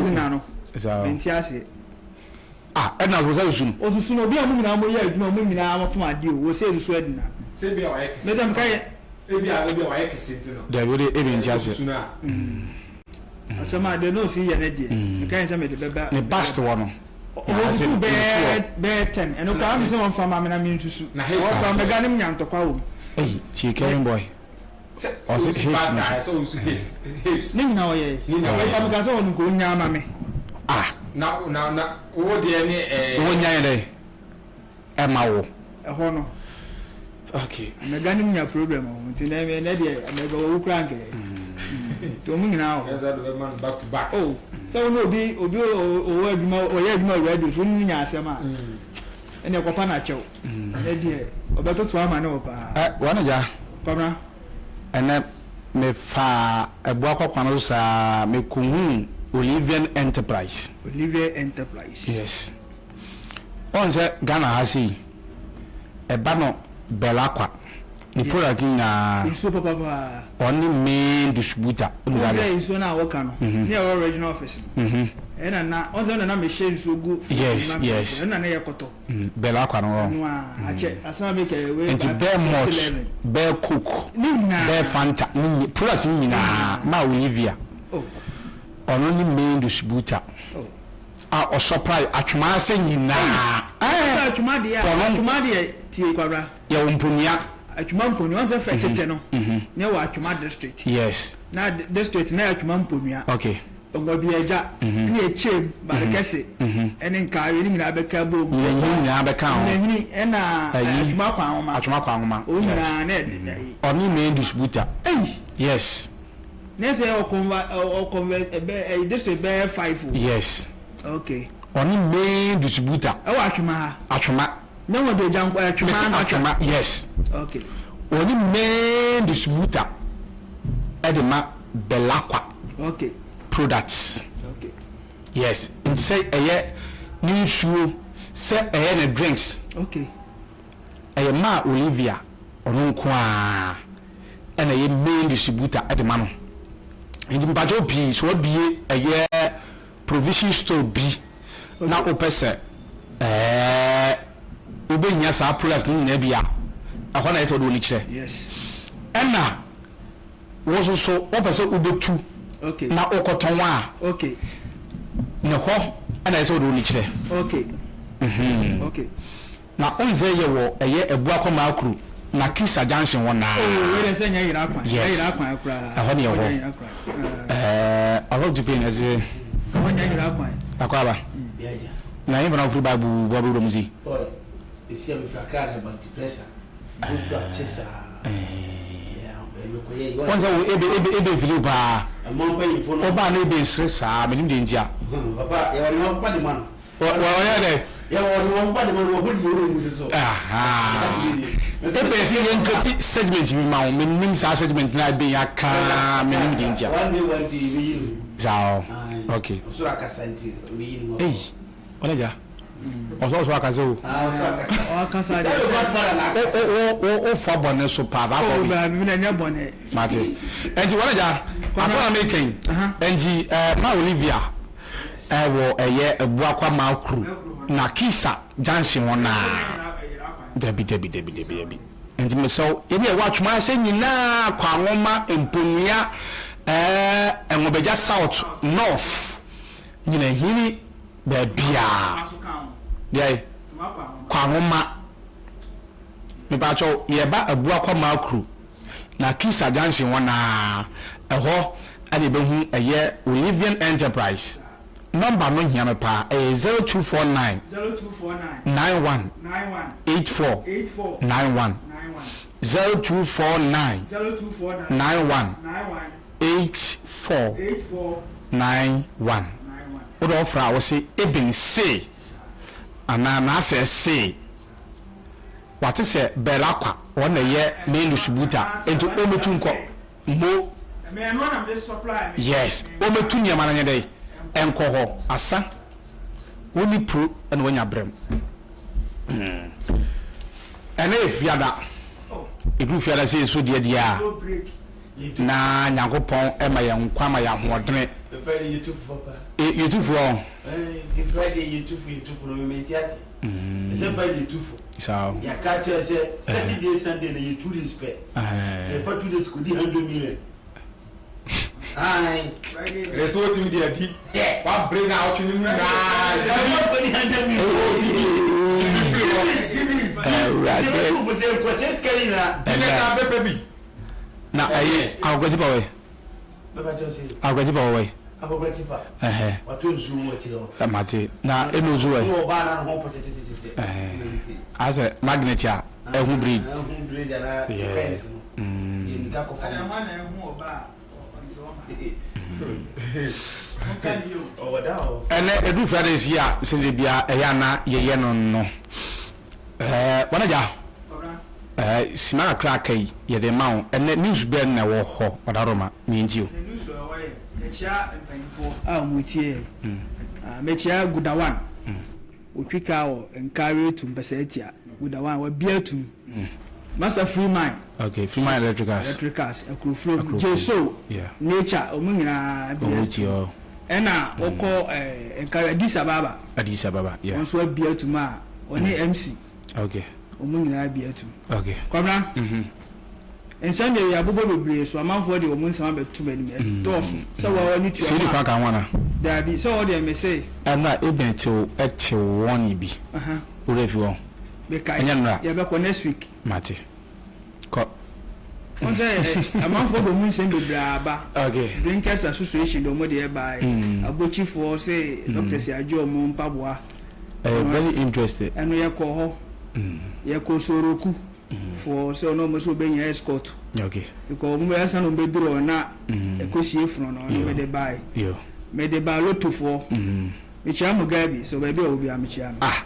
Edna no, mente aseɛ. Ah, Edna so sɛ susu no. Osusu no, obi a mo nyinaa mo yɛ adwuma, mo nyinaa mo pom adeɛ o, wɔ sɛ esusu Edna. Sɛ ebi a wayɛ kɛse. Mɛsɛ meka yɛ. Ebi a ebi a wayɛ kɛse nti no. Dabi wode ebi nti aseɛ. Susu no a. Asɛm a deɛ na osi yɛ ne deɛ, meka yɛ sɛ mede bɛba. Ne bust wɔ no. Ɔsusu bɛyɛ bɛyɛ 10, ɛno koraa mi sɛ wɔn fa ma mi na mi nsusu. Ɛwɔ koraa mɛga ne mu nya ntɔkwa wɔ mu. Eyi tie Kevin boy. Sɛ Ɔse ɔsu hips no pasta so. a ɛsɛ ɔsu hips hips. Ne nyinaa ɔyɛ. Ne nyinaa ɔyɛ. Ɔba mi ka sɛ ɔno nko onyaa ma me. Ah. Na na na wo deɛ ne ɛɛ. Wo nya yɛ dɛ ɛma wo. Ɛhɔ no. Okay. Mɛga ne mu nya problem wɔ ho nti na ɛnɛ deɛ mɛga wɔwu koraa nkɛyɛ. Nti wɔn nyinaa wɔ hɔ. Ɛsɛ de bɛma no back to back. Oh sɛ wo ne obi obi ɔwɔ adwuma ɔyɛ adwuma wɔ radio so wo ne no nya asɛm a ɛnna ɛkɔpa no akyɛw. Ɛnɛ deɛ ɔbɛtoto ama ne wɔ paa. Ɛ wɔn agya. Kwabena. Ɛnɛ mefaa Abuakwa kwan no so saa mekohuu Olivian Enterprise. Olivian Enterprise. Yes. Wɔn sɛ Ghana ha sei ɛba no Belakwa ne product nyinaa. Nsuo papa paa. Ɔne main distributor. Wɔn sɛ nsuo no a wɔka no. Ne ɛwɔ regional office no. Ɛna na wɔn sɛ ɛna na mehyɛ nsuo gu. Yes yes. Ɛna na yɛ kɔtɔ. Bell akwa no hɔ. Ɛno a akyɛ asan mi kɛ wei Nti bɛɛ malt, bɛɛ coke, bɛɛ fanta ne nyi product ne nyinaa ma Olivia. Ɔno ne main distributor a ɔsupply Atwoma ase nyinaa. Ɛɛ Atwoma deɛ Ɔno Atwoma deɛ tie kwabra. Yɛwɔ Mponua. Atwoma Mponua wɔn sɛ fɛ tete no ne wɔ Atwoma district. Yes. Na district na yɛ Atwoma Mponua. Okay. Ɔnwaduagya ne Ekyem, Barekɛse ne Nkaawe ne nyinaa bɛka bom. Nyinahini nyinaa bɛka ho. Nyinahini ɛna Ayi Atwoma Kwanwoma. Atwoma Kwanwoma. Wɔn Yes. nyinaa na ɛde ayi. Ɔne main distributor. Ei! Yes. Ne sɛ ɔkɔnva ɔkɔnvɛ ɛbɛ ɛyi district bɛyɛ 5 o. Yes. Okay. Ɔne main distributor. Ɛwɔ Atwoma ha. Atwoma. Ne Nwaduagya nko Atwoma Mese ankasa. Atwoma yes. Okay. Ɔne main distributor ɛde ma Belakwa. Okay. Products. Okay. Yes. Nti sɛ ɛyɛ ne nsuo, sɛ ɛyɛ ne drinks. Okay. Ɛyɛ maa Olivia ɔno nko ara ɛna ɛyɛ main distributor ɛde ma no. Nti mpakyɛw pii sɛ wabie ɛyɛ provision store bi na wopɛ sɛ ɛɛ wobɛnya saa products no nyinaa bi a, ɛhɔ na ɛyɛ sɛ wode w'ani kyerɛ. Yes. Ɛna Wo nso so wopɛ sɛ wobɛtu na wokɔtɔn a, ne hɔ na ɛsɛ sɛ wode w'ani kyerɛ. Na wohu sɛ yɛwɔ ɛyɛ Abuakwa Makru na Kisa junction hɔ naa. Yes, ɛhɔ ne yɛwɔ. Ɛɛ ɔsɔfo Tipin ɛte akɔ aba. Na yɛn fana wofiri Bible bu abɛwura mu si. Wɔn sɛ wo ebe ebe ebe fili wo paa. Ɔbaa no ebe nsere saa menim deɛ ntia. Wɔyɛ dɛ. Ebe si yɛn kreti segment bi ma wo menim saa segment na ebe yɛ aka menim deɛ ntia. Saa o okay. Ei. Ɔne gya. Ɔsɔ ɔsɔ akasa o. Ɔkasa deɛ sɛ. Wo wo wo fa bɔne so paa saa kɔ bi. Oh baabi na nyɛ bɔne. Mate. Ɛnti wɔne gya. Asɛm na meka yi. Ɛnti ɛɛ ma Olivia ɛwɔ ɛyɛ Abuakwa Makru na Kisa junction hɔ naa. Dabi dabi dabi dabi dabi. Ɛnti mesɛ wo yɛne ɛwɔ atwoma ase nyinaa Kwanwoma Mponua ɛɛ Ɛnwobɛgya South North. Nyinahini baabiaa. Deɛ Kwahoma. Mepakyɛw yɛba Abuakwa Makru na Kisa junction hɔ naa ɛhɔ ɛna yɛbɛhu ɛyɛ Olivian Enterprise. Number no hia me paa ɛyɛ 0249 91 84 91 0249 91 8491 Wode ɔfrɛ a wose Eben se anaa Naasɛ se wate sɛ Bell Akwa wɔn na ɛyɛ main distributor nti ɔmmɛtu nkɔ mo yes ɔmmɛtu nneɛma no nyɛ dɛn ɛnkɔ hɔ asa wonni pro na wanya brɛm ɛnɛ yɛ fiada ɛduru fiada sei so deɛ deɛ a Na Nyankopɔn ma yɛn nkwa ma yɛn ahoɔdene. Friday yɛ tufu papa. Yɛ tufu ɔ. Ɛɛ Friday yɛ tufu yɛ tufu no mɛ ti ase. Ɛsɛ Friday yɛ tufu. Saa. Yɛ ka kyerɛ sɛ Saturday Sunday na yɛ 2 days pɛ. Yɛ fa 2 days kò di 100 million. Ayi. Ɛsɛ o ti mi di adi. Wa bere na ɔtwe ne mu nyinaa. Ɛfɔ kò di 100 million. Awurade. Yɛ tufu sɛ nkɔsɛ sika nyinaa. Di ne sa bɛpɛ bi. Na ɛyɛ akɔkɔ tipa wɛ. Bɛba kyerɛ sɛ. Akɔkɔ tipa wɔ wɛ. Akɔkɔ tipa. Ɛhɛ. Wato nsuo mu akyire hɔ. Mate na enu nso wɛ. Ɛna ɔbaa na ne ho pɔ tɛtɛtɛtɛ. Ɛhɛ. Asɛ magnet a ɛho braid. Ɛho braid ana pɛns no. Yɛ nika kɔ fam. Ɛna hwan na ɛhu ɔbaa a ɔnte ɔma? Ɔnka ni o. Ɔwɔ da hɔ. Ɛnɛ edu Friday si a sɛdeɛ bia ɛyɛ ana yɛyɛ no no. Ɛɛ wɔn agya. Ɛɛ sima kakra aka yi yɛde ma wo ɛnɛ news bɛn na ɛwɔ hɔ ɔdaroma mi nti o. Ne news a ɛwɔ yɛ yɛkyia mpanyinfoɔ a wɔn tie yɛ. Mɛkyia Gudawan. Otwi kaa wɔ Nkawie tum pɛsɛ Gudawan wabia tum. Masa Freeman. Okay, Freeman Electricals. Electricals Akurofrom Jeso. Yeah. Nature wɔn nyinaa bia Wɔn ti hɔ. Ɛna wɔkɔ ɛɛ Nkawie Addis Ababa. Addis Ababa yeah. Wɔn nso abia tum a ɔne MC. Okay. Wɔn nyinaa abia tum. Okay. Kwabena. Nsɛm deɛ yɛabobɔ bebree so amanfoɔ de wɔn nsɛm abɛto m'anim ɛdɔɔso sɛ wɔn ani tua Sɛ nipa ka ho ana. Daabi sɛ wɔn deɛ mese. Ɛna eben tew ɛtew wɔn bi. Wura fi hɔ. Mekae. Ɛnyɛ nnora. Yɛbɛkɔ next week. Mate. Kɔ. Wɔn sɛ amanfoɔ de wɔn nsɛm bebree aba. Okay. Drinkers Association de wɔn deɛ baeɛ. Abokyifoɔ sɛ doctors agye wɔn mpaboa. Ɛyɛ very interesting. Ɛno yɛkɔ hɔ. Yɛkɔ Soroku. Foɔ sɛ ɔno ɔmo sɛ ɔbɛnya escort. Okay. Because ɔmo bɛ ansa na ɔmo bɛduru hɔ na ɛkɔsie funu no ɔno mɛde baeɛ. Yo. Mɛde ba lotofoɔ. Mekyia mo Gabi sɛ baabi a ɔwɔ biara mekyia no. Ah.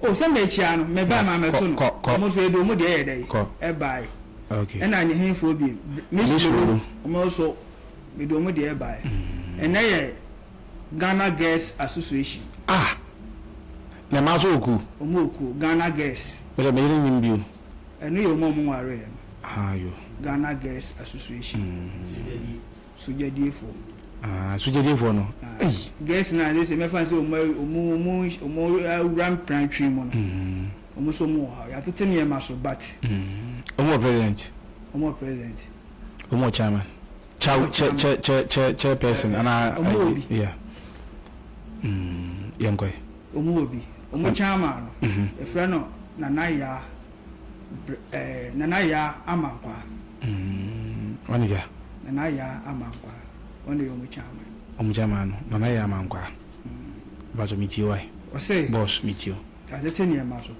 O sɛ mekyia no meba ma mɛto no. Kɔ kɔ. Ɔmo nso yɛde ɔmo deɛ yɛ dɛ. Kɔ. Ɛbaeɛ. Okay. Ɛna ne henfoɔ bi Miss Lolo ɔmo nso mede ɔmo deɛ ɛbaeɛ. Ɛnɛ yɛ Ghana Girls Association. Ah. Na mmaa nso wɔ kuo. Ɔmo wɔ kuo Ghana Girls. Mede me yere nyim bio. Ɛno yɛ ɔmo a ɔmo nwareeɛ no. Ah yo. Ghana Girls Association. Sogyadiefoɔ. Ah sogyadiefoɔ no. Ei. Girls no a sɛ mɛfa sɛ ɔmo ɔmo ɔmo ɔmo awura mprantwe mu no. Ɔmo nso ɔmo wɔ ha. Yɛatete nneɛma so but. Ɔmo wɔ president. Ɔmo wɔ president. Ɔmo wɔ chairman. Chair chair chair chair chair chairperson ana. Ɔmo wɔ bi. Yeah. Yɛn kɔ yi. Ɔmo wɔ bi. Ɔmo chairman no. Yɛfrɛ no Nana Yaa ɛɛ Nana Yaa Amankwaa. Wɔn gya. Nana Yaa Amankwaa. Wɔn yɛ ɔmo chairman. Ɔmo chairman no Nana Yaa Amankwaa. Baso mi tie wa. Ɔsɛ. Boss mi tie o. Yɛatete nneɛma so.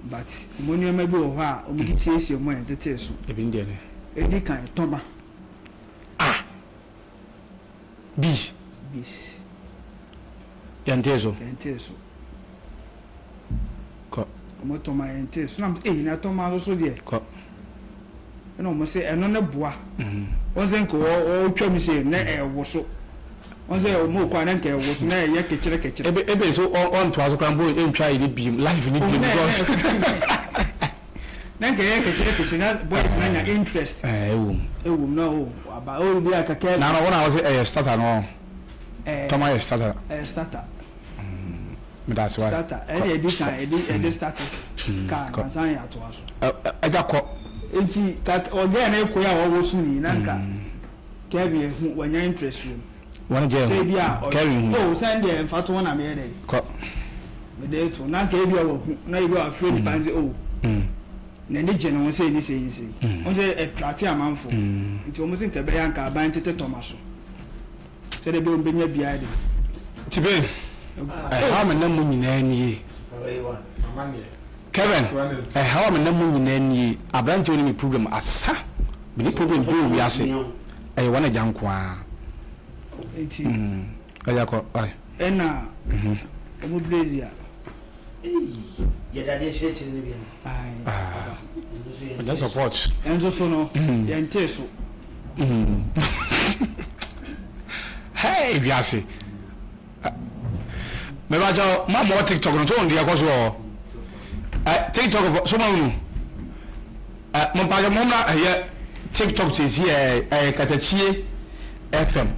But ɔmo nneɛma bi wɔ hɔ a ɔmo de siesie ɔmo a yɛntete so. Ebi ne deɛ ne. Edi kan tɔma. Ah. Bees. Bees. Yɛntee so. Yɛntee so. Kɔ. Ɔmo tɔma yɛntee so. Na mo sɛ na tɔma nso so deɛ. Kɔ. Ɛna ɔmo sɛ ɛno ne boa. Wɔn sɛ nka ɔtwa mu sɛ na ɛwɔ so. Wɔn sɛ ɔmo kɔ a na nka ɛwɔ so na ɛyɛ kekyere kekyere. Ebe ebe so ɔntoa so koraa mpo ntwa yi ne biem life ne biem because. Na nka ɛyɛ kekyere kekyere na boys na nya interest. Ɛɛ ewom. Ewom na o aba o bi a kakɛ. Na na wɔn a wɔsɛ ɛyɛ starter no. Ɛɛ tɔma yɛ starter. Ɛyɛ starter. Medase wa. Starter ɛna ɛdi kan ɛdi ɛdi starter. Kaa nansan yɛ atoa so. Ɛgya kɔ. Nti kak ɔgɛɛ ne koya a ɔwɔ so ni na nka Kevin ehu wanya interest wɔ mu. Wɔn gye Sɛ ebi a ehu Kevin hu. O sɛn deɛ nfa to ho na meyɛ dɛ. Kɔ. Mede to na nka ebi a wahu na ebi a wafrɛ nipa nse o. N'ani gye ne ho sɛ ɛni sɛ ɛni sɛ. Wɔn sɛ ɛtrate amanfo. Nti wɔn sɛ nka ɛbɛyɛ anka aban tete tɔma so. Sɛdeɛ ebi wɔn bɛnya biara de. Tibe ɛhaw me nam mu nyinaa nie. Kevin ɛhaw me nam mu nyinaa nie. Aberanteɛ wo ne me problem asa. Me ne problem bi wɔ wiase. Ɛyɛ wɔn agya nko ara. Nti. Ɛyɛ kɔ ayi. Ɛna ɔmo blaze a. Yɛde adeɛ hyɛ akyire no bi no. Ayi. Ɔgya support. Ɛnso so no yɛn tee so. Hey wiase. Mɛbàjẹ́ ma mọ̀ TikTok no tó ń di ɛkɔ so wɔ ɛ TikTok fɔ so ma nu ɛ mo mpatsɛ mo mra ɛyɛ TikTok sisi ɛ ɛyɛ katakyie. FM.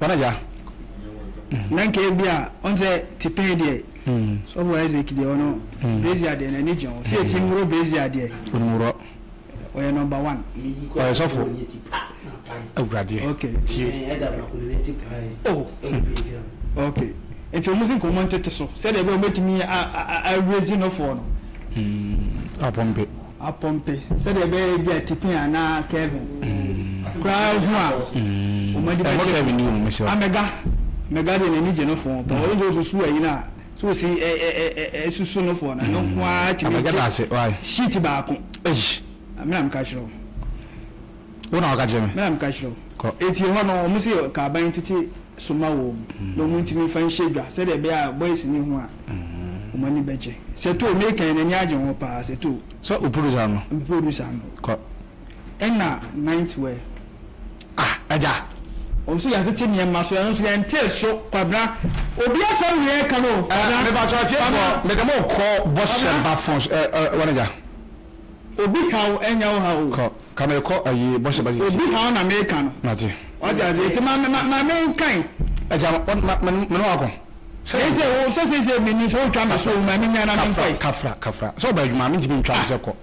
Wɔn agya. Na nka ebi a ɔn sɛ tipɛn deɛ sɔfo Isaac deɛ ɔno brazier deɛ n'ani gye ho. Sɛ esi nworo brazier deɛ. Onwuro. Ɔyɛ number one. Ɔyɛ sɔfo. Awuradeɛ. Okay. Tie. Oh. Okay. Nti wɔn si nkɔmɔ ntete so sɛdeɛ ɛbɛyɛ wɔbɛtumi a a a raise no foɔ no. Apɔmpe. Apɔmpe sɛdeɛ ɛbɛyɛ bi a Tipin anaa Kevin koraa hu a wɔn ani Ɛmmɔ bɛgye. Kevin ni o, mesrɛ wo. Amega Mega deɛ n'ani gye no foɔ paa. Ɔno nso osusu ayi no a sɛ osi ɛ ɛ ɛ ɛ ɛsusu no foɔ no ɛno nko ara tumi Amega gye da ase, why? sheet baako. Eish. Me na meka kyerɛ wo. Wo na waka kyerɛ me. Me na meka kyerɛ wo. Kɔ. Eti hɔ no wɔn se kaaban tete soma wɔ mu na wɔn ntumi nfa nhyɛ dwa sɛdeɛ ɛbɛyɛ a boys no hu a wɔn ani bɛgye. Sɛtoo meka yi n'ani agye ho paa Sɛtoo. Sɛ wo producer no. Me producer no. Kɔ. Ɛna night wear. Ah agya. Wɔn nso yɛatete nneɛma so ɛno nso yɛntee so Kwabena obi asɛm na yɛreka no o Kwabena. Mepa kyɛw atiefoɔ mede mo kɔ bɔhyɛ ba phone so ɛ ɛ wɔn agya. Obi haw ɛnyɛ wo haw o. Kɔ ka mekɔ ayi bɔhyɛ ba sisi. Obi haw na meka no. Mate. Wate aseɛ nti ma ma ma menkan. Agya ma ma ma me ne wo akɔ. Sɛ sɛ wo sɛ sɛ sɛ menim sɛ wotwa me so o ma menya na menkɔe. Kafra kafra kafra sɛ ɔba adwuma mentumi ntwa wo sɛ kɔ.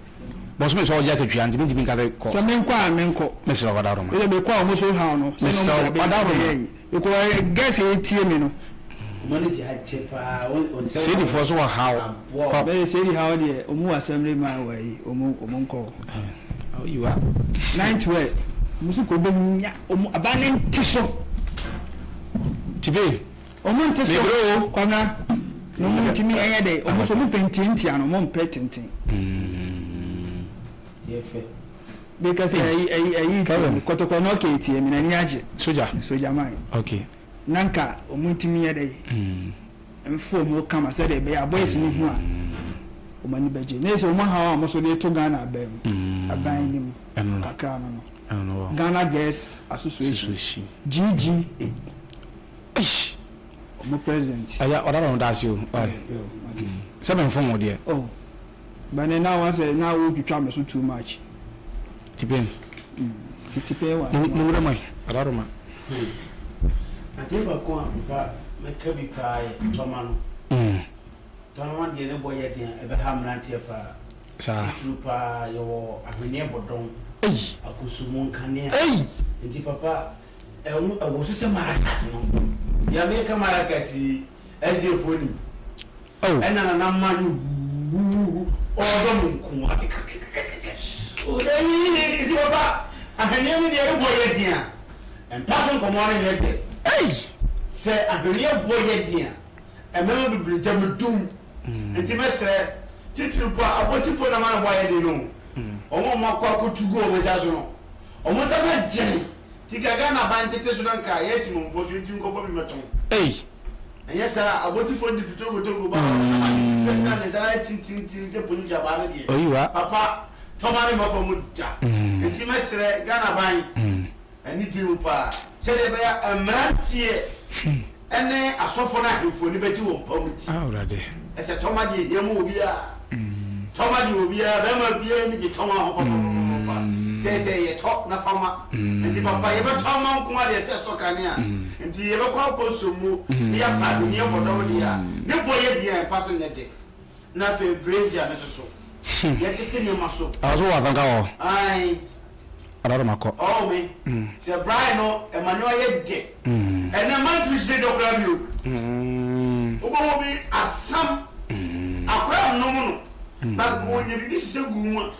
Bɔsome sɛ ɔgye akatua nti mentumi nka sɛ kɔ. Sɛ menkɔ a menkɔ. Mesrɛ wo ɔdaworo ma. Mesɛ mekɔ a wɔn so haw no. Sɛ Mesrɛ na wo wɔn de ɔdaworo ma. abɛyɛ yi. Mekɔ girls a etie me no. Wɔn ani gye akyɛ paa wɔn nsɛm. Sedifoɔ so wɔ haw. Aboa Kɔ. Bɛyɛ sedi haw deɛ wɔn wɔ assembly man wɔ ayi wɔn wɔn nkɔ hɔ. Oyiwa. Ninth word wɔn so kɔ bɛ nya wɔn aba ne nte so. Tibe. Ɔmo nte so Mebrɛ o. Kwabena na ɔmo ntumi ɛnyɛ dɛ ɔmo nso ɔmo pɛ ntiantia no ɔmo mpɛ tenten. Yɛ fɛ. Beka sɛ ɛyi ɛyi ɛyi tie mi kɔtɔkɔ na ɔkɛ tie mi n'ani agye. Soja. Soja man. Okay. Na nka ɔmo ntumi yɛ dɛ mfo ɔmo kama sɛdeɛ ɛbɛyɛ a boys ne hu a ɔmo ani bɛgye. Na ɛsɛ ɔmo haw a ɔmo so de to Ghana aban mu aban ne mu kakra no no. Ghana Girls Association GGA. Eish. Ɔmo president. Ɛyɛ ɔda na ɔda ase o. Ɔyɛ. Sɛ mi nfom wo deɛ. Oh. Bɛne na wɔn sɛ na wotwitwa me so too much. Tipin. Ti tipin wa. Mo wura mo yi. Ɔda do ma. Adeɛ baako a papa mɛka bi paa yɛ tɔma no. Tɔma deɛ ne bɔ yɛ den a ɛbɛha mmeranteɛ paa. Saa. Titiriw paa yɛwɔ ahweneɛ bɔdɔn. Ei. Akosomu nkanea. Ei. Nti papa. Ɛno ɛwɔ so sɛ maracas no. Deɛ meka maracas yi ɛsiefoɔ nim. Oh. Ɛna nana mma no huhuhuhu ɔɔdɔ mo nko ate kɛkɛkɛkɛkɛ. Ɔdɔ yi papa ahweneɛ no deɛ ne bɔ yɛ den a mpa so nkɔmɔ no nyɛ dɛ. Ei! Sɛ ahweneɛ bɔ yɛ den a mmarima bebree gya me dum. Nti mɛsrɛ titiri po a abɔtifoɔ na ma no bɔ ayɛ den no. Wɔn a wɔakɔ akɔtu gu wɔn nsa so no wɔn nsa bɛgyene. Nti ka Ghana aban tete so na nka yɛ Timomfoɔ so ntimi nkɔfa bi mɛtɔn. Ei! Ɛnyɛ saa a abotifoɔ de fi Togo Togo ba hɔ na ma de fifire tena ne nsa na ayɛ tintintin sɛ polisi abaa no deɛ. Oyiwa. Papa tɔma no mmɔ fam da. Nti mɛsrɛ Ghana aban anidie mu paa sɛdeɛ ɛbɛyɛ a mmeranteɛ ne asɔfoɔ ne ahemfo ani bɛgye wɔn pam nti. Awurade. Ɛsɛ tɔma deɛ ɛhia ma obiara. Tɔma deɛ obiara, bɛrima biara ani gye tɔma ho papapapapa. Sɛ sɛ yɛtɔ na fa ma. Nti papa yɛbɛtɔ ama nko ara deɛ sɛ ɛsɔ kanea. Nti yɛbɛkɔ akɔ som mu na yɛapa ahoni abɔ dɔm deɛ a, ne bɔ yɛ den a ɛmfa so nyɛ den. Na afei brazier no nso so, yɛtete nneɛma so. Ɛwɔ so wɔ asanka wɔ hɔ. Ae. Ɔdɔ ma kɔ. Ɔwɔ me. Sɛ brae no ɛma nneɛma yɛ dɛ. Ɛnɛ mma ntumi hyehyɛ dɔ koraa bio. Wobɛhu bi asam. Akora nnom no. Na nka ɔnya biribi hyehyɛ gu mu a.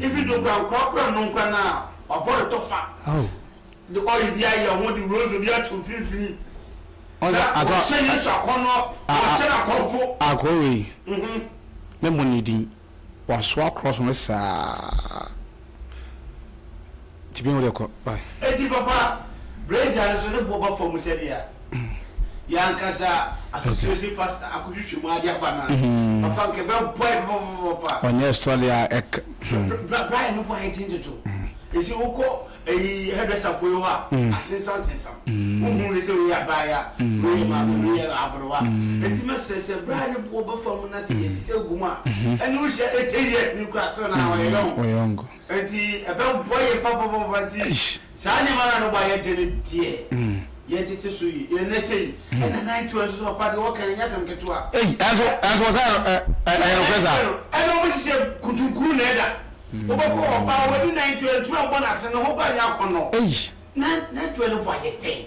Even though koraa nkora koraa nnom koraa no a, wabɔ ne tɔfa. De oil bi ayɛ ho, de rose bi ato mfimfini. Na ɔhyɛ Yesu akɔnnɔ, ɔhyɛ no akɔmfo. Akɔ wei. Memmɔ ne din. Wasoa cross no saa. Nti bi wo deɛ kɔ bye. Enti papa, brazier no so ne boɔ ba fam sɛdeɛ yɛn ankasa association pastor akɔhwehwɛ mu ade aba no a, papa nka ɛbɛboa yɛn papapapapa. Ɔnyɛ story a ɛk. Bra, Brian no boa yɛn tenten to. Ɛsi wokɔ. ɛyi hairdresser foɔ yi hɔ a, asensan sensam. Wohu ne sɛ wei yɛ abaayewa, wei yɛ maame, wei yɛ aberewa. Enti mɛsrɛ sɛ berɛ a ne boɔ ba fam na sɛ yɛsisi agu mu a, ɛne wohyia 80 years ni koraa still na ɔyɛ young. Enti ɛbɛboa yɛn papapapa nti saa nneɛma no a ne bo ayɛ den no deɛ yɛntete so yie. Ɛnnɛ sei ɛna 91 nso so papa deɛ ɔka no ɛnyɛ asɛm ketewa. Ei ɛnso ɛnso ɔsɛ ɛ ɛyɛ nokorɛ saa. Ɛna wɔn hyehyɛ kutunkuru na ɛda. Wobɛkɔ ɔbaa wadi 91 ntumi ammɔ n'ase ne ho koraa nyɛ akɔnnɔ. Ei. Na 91 no bo ayɛ den.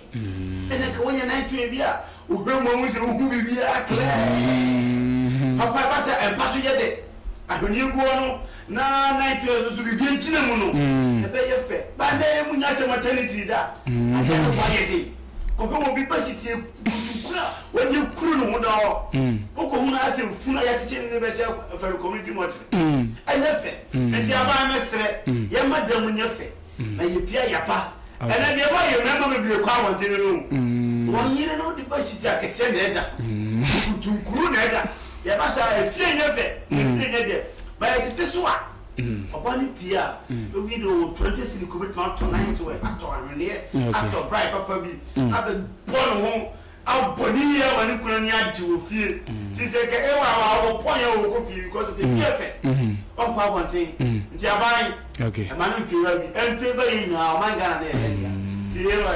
Ɛna nka wonya 91 bi a wohwɛ mu a wohu sɛ wohu biribiara clear. Papa ɛba sɛ mpa so yɛ dɛ ahweneɛ gu hɔ no na 91 nso so biribi agyina mu no ɛbɛyɛ fɛ. Ba nnɛ yɛn mu nya sɛ maternity da adeɛ no bo ayɛ den. Kɔhwɛ wɔ bi ba sitie kutunkunu a wɔde akuru ne ho da hɔ. Wokɔhu no ayɛ sɛ funu a yɛakyekyere ne bɛkyɛ fɛre community mortuary. Ɛnyɛ fɛ. Nti aban mɛsrɛ yɛmma dan mu nyɛ fɛ. Na yɛpia yɛba. Ɛnɛ deɛ ɛma yɛ mmarima bebree kɔ abɔnten no no, wɔn yerenom de bahyiti akɛseɛ na ɛda, nkutunkuru na ɛda. Yɛba saa a, efie nyɛ fɛ, efie nyɛ dɛ. Ba yɛtete so a, ɔba no pie a, ewi de ɔwɔ 20 cedi kɔ bɛtumi atɔ night wear, atɔ ahweneɛ, atɔ brae papa bi abɛbɔ ne ho. Abɔ ne yie ama ne kunu ani agye wɔ fie nti sɛ nka ewa a ɔwɔ pɔn yɛ ɔkɔ fie because ɔte fie fɛ ɔnkɔ abɔnten nti aban ɛma no nfeeva bi ɛnfeeva yɛ nyinaa ɔman Ghana no yɛ yɛ dea nti ewa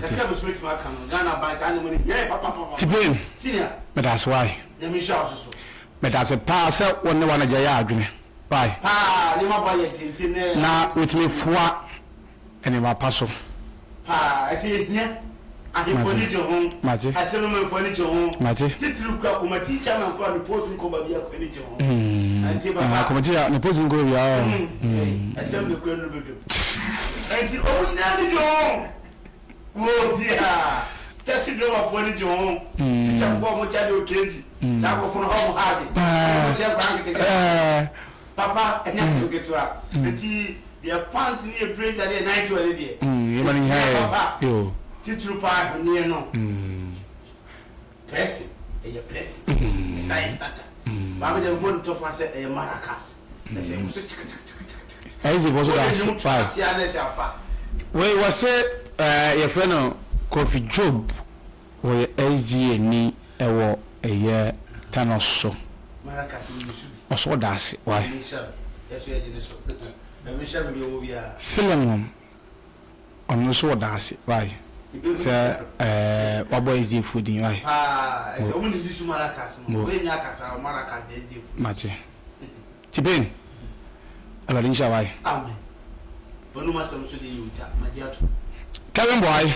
kakra bi so bɛtumi aka no Ghana aban saa nneɛma no hia yɛ papapapa Tipin senior medase wai. Nyame nhyira wo so so. Medase paa sɛ wo ne wanagya yɛ adwene wai. Paa nneɛma bɔ ayɛ tenten nɛ. Na wotumi foa nneɛma pa so. Paa, ɛsɛ yɛhia. Ahemfo ani gye ho. Mate. Asɛmmanfo ani gye ho. Mate. Titiriw kura kɔmati chairman kura ne post nkɔ baabi a ani gye ho. Nti papa. Kɔmati ne post nkɔ baabi a. Ɛsɛm ne kura no bɛdwam. Nti ɔmo nyinaa ani gye ho. Wɔ biara. Taxi driver foɔ ani gye ho. Teacher foɔ ɔmo kyɛ de OKG. Saa nkorɔfo no ɔmo ha ade. Ɔmo kyɛ nkwadaa nketenkete. Papa ɛnyɛ asɛm ketewa. Nti deɛ pant ne yɛ blazer ne yɛ night wear ne deɛ. Yɛma no hia yɛ. Papa titiri paa ahweneɛ no. Pressing ɛyɛ pressing. Ɛsan yɛ starter. Maame deɛ mebɔ ne tɔfa sɛ ɛyɛ maracas. Ɛsɛ ɛkɔ so kyakakyakakyakakyaka. Ɛyɛ sɛ fɔ so da ase. Wode nnwom to ase a na ɛsɛ afa. Wei wɔse ɛɛ yɛfrɛ no Kofi Job. Wɔyɛ SDA ni ɛwɔ ɛyɛ Thanos so. Ɔsɔ ɔda ase why. Philemon ɔno nso ɔda ase why sɛ ɛɛ wabɔ SDA foɔ din why. Mo mate. Tipin, Awurade nhyira wo ae. Amen. W'anum asɛm nso deɛ yɛ ogya, magye atom. Kevin Boy.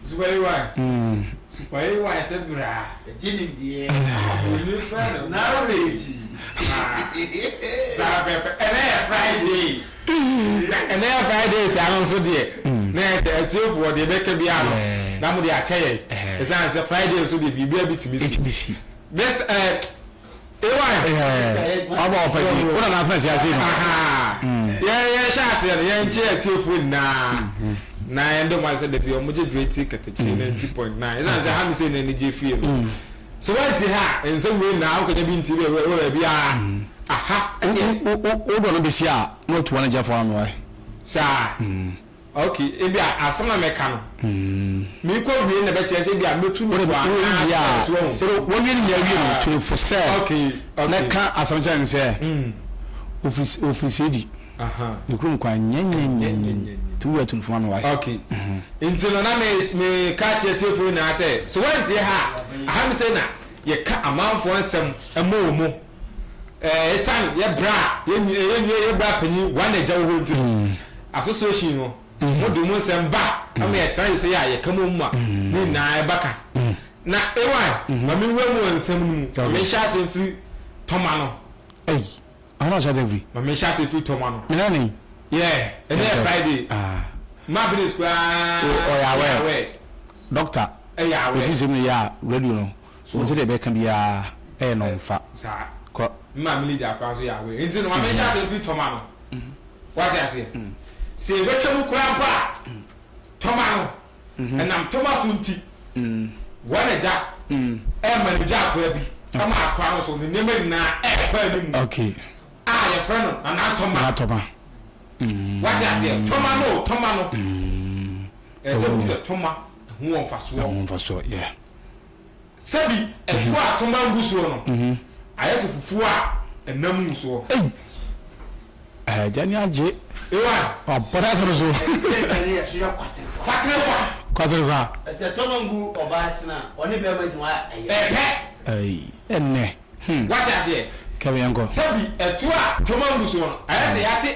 Super AY. Mm. Super AY sɛ bra. Ɛgye nimdeɛ. Obroni fɛ no. Knowledge. Saa pɛpɛ. Ɛnɛ yɛ Friday. Na ɛnɛ yɛ Friday saa no nso deɛ. Na yɛ sɛ atiefoɔ deɛ ɛbɛka biara no. Na mo de akyɛ yɛn. Ɛsiane sɛ Friday nso deɛ biribiara bi tumi si. This eh. Ewan. Wabɔ ɔpa di. Wo na n'asena ti ase no. Yɛn yɛn hyɛ aseɛ no yɛn kyɛ atiefoɔ nyinaa na yɛn de wɔn asɛ dabi wɔn gye dure ti katakyi 90.9 ɛsan sɛ ha mi sɛ na anigye fie no sɛ wɔn ti ha nsɛm wei nyinaa wokanya bi nti wɔ wɔ baabi a aha ɛdeɛ Wo dɔ no bɛsi a na watu wɔn agya fo ano ɛ. Saa. Ok, ebi a asɛm na mɛka no. Mekɔ wie na bɛkyerɛ sɛ ebi a mɛtu no fo anaa sɛ so wahu. Wɔwie no nyinaa wie no, tu no fo sɛ na ka asɛm kyerɛ no sɛ ofiri Sedi ne kurom kwan nyɛnyɛnyɛnyɛ nti wowie a tu no fo ma me wae. Ok, nti no na meka kyerɛ tiefoɔ nyinaa sɛ sɛ woantie ha a, aha me sei na yɛka amanfoɔ nsɛm ma wɔn mu. Esiane yɛ bra a yɛn nua yɛ bra panyin Wana Agya wɔ hɔ nti no, association no mo de mo nsɛm ba ma yɛtena ase sɛ a yɛka mu ma ne nyinaa ɛba ka. Na AY, ma me nwura mu wɔ nsɛm no mu, ma menhyɛ ase mfiri tɔma no. Ei, ɔno na ɔhyɛ ase mfiri? Ma menhyɛ ase mfiri tɔma no. Mena ne? Yeah, ɛnɛ yɛ Friday. Ma Benes koraa ɔyɛ aware. Doctor, ɛyɛ aware. Ɛfiri sɛ mu yɛ a radio no. So Wɔn sɛdeɛ ɛbɛka biara ɛyɛ no nfa. Saa. Kɔ. Me maame Lydia koraa nso yɛ aware. Nti no maame nhyɛ aseɛ mfiri tɔma no. Wate aseɛ? Sɛ yɛbɛtwa mu koraa mpo a, tɔma no, ɛnam tɔma so nti, wɔn agya ɛrema ne gya akoa bi ama akoa no so ne nneɛma nyinaa ɛrekɔ anim. Okay. A yɛfrɛ no Nana Tɔma. Nana Tɔma. Wate aseɛ? Tɔma no o, tɔma no. Ɛsɛ sɛ wohu sɛ tɔma ɛho wɔ mfasoɔ. Ɛho mfasoɔ, yeah. Sɛbi ɛtoɔ a tɔma ngu soɔ no, ayɛ sɛ fufuo a ɛnam ngu soɔ. Ei! Agya ni agye. Ewan. Wabɔ n'asɛm so. Ɛsɛ aduane yɛ so yɛ kwaterekwa. Kwaterekwa. Kwaterekwa. Ɛsɛ tɔma ngu ɔbaa sene a, ɔne bɛrima gyina hɔ a ɛyɛ. Ɛpɛ. Ei, ɛnnɛ. Hmm. Wate aseɛ? Kevin yɛnkɔ. Sɛbi ɛtoɔ a tɔma ngu soɔ no, ayɛ sɛ yɛate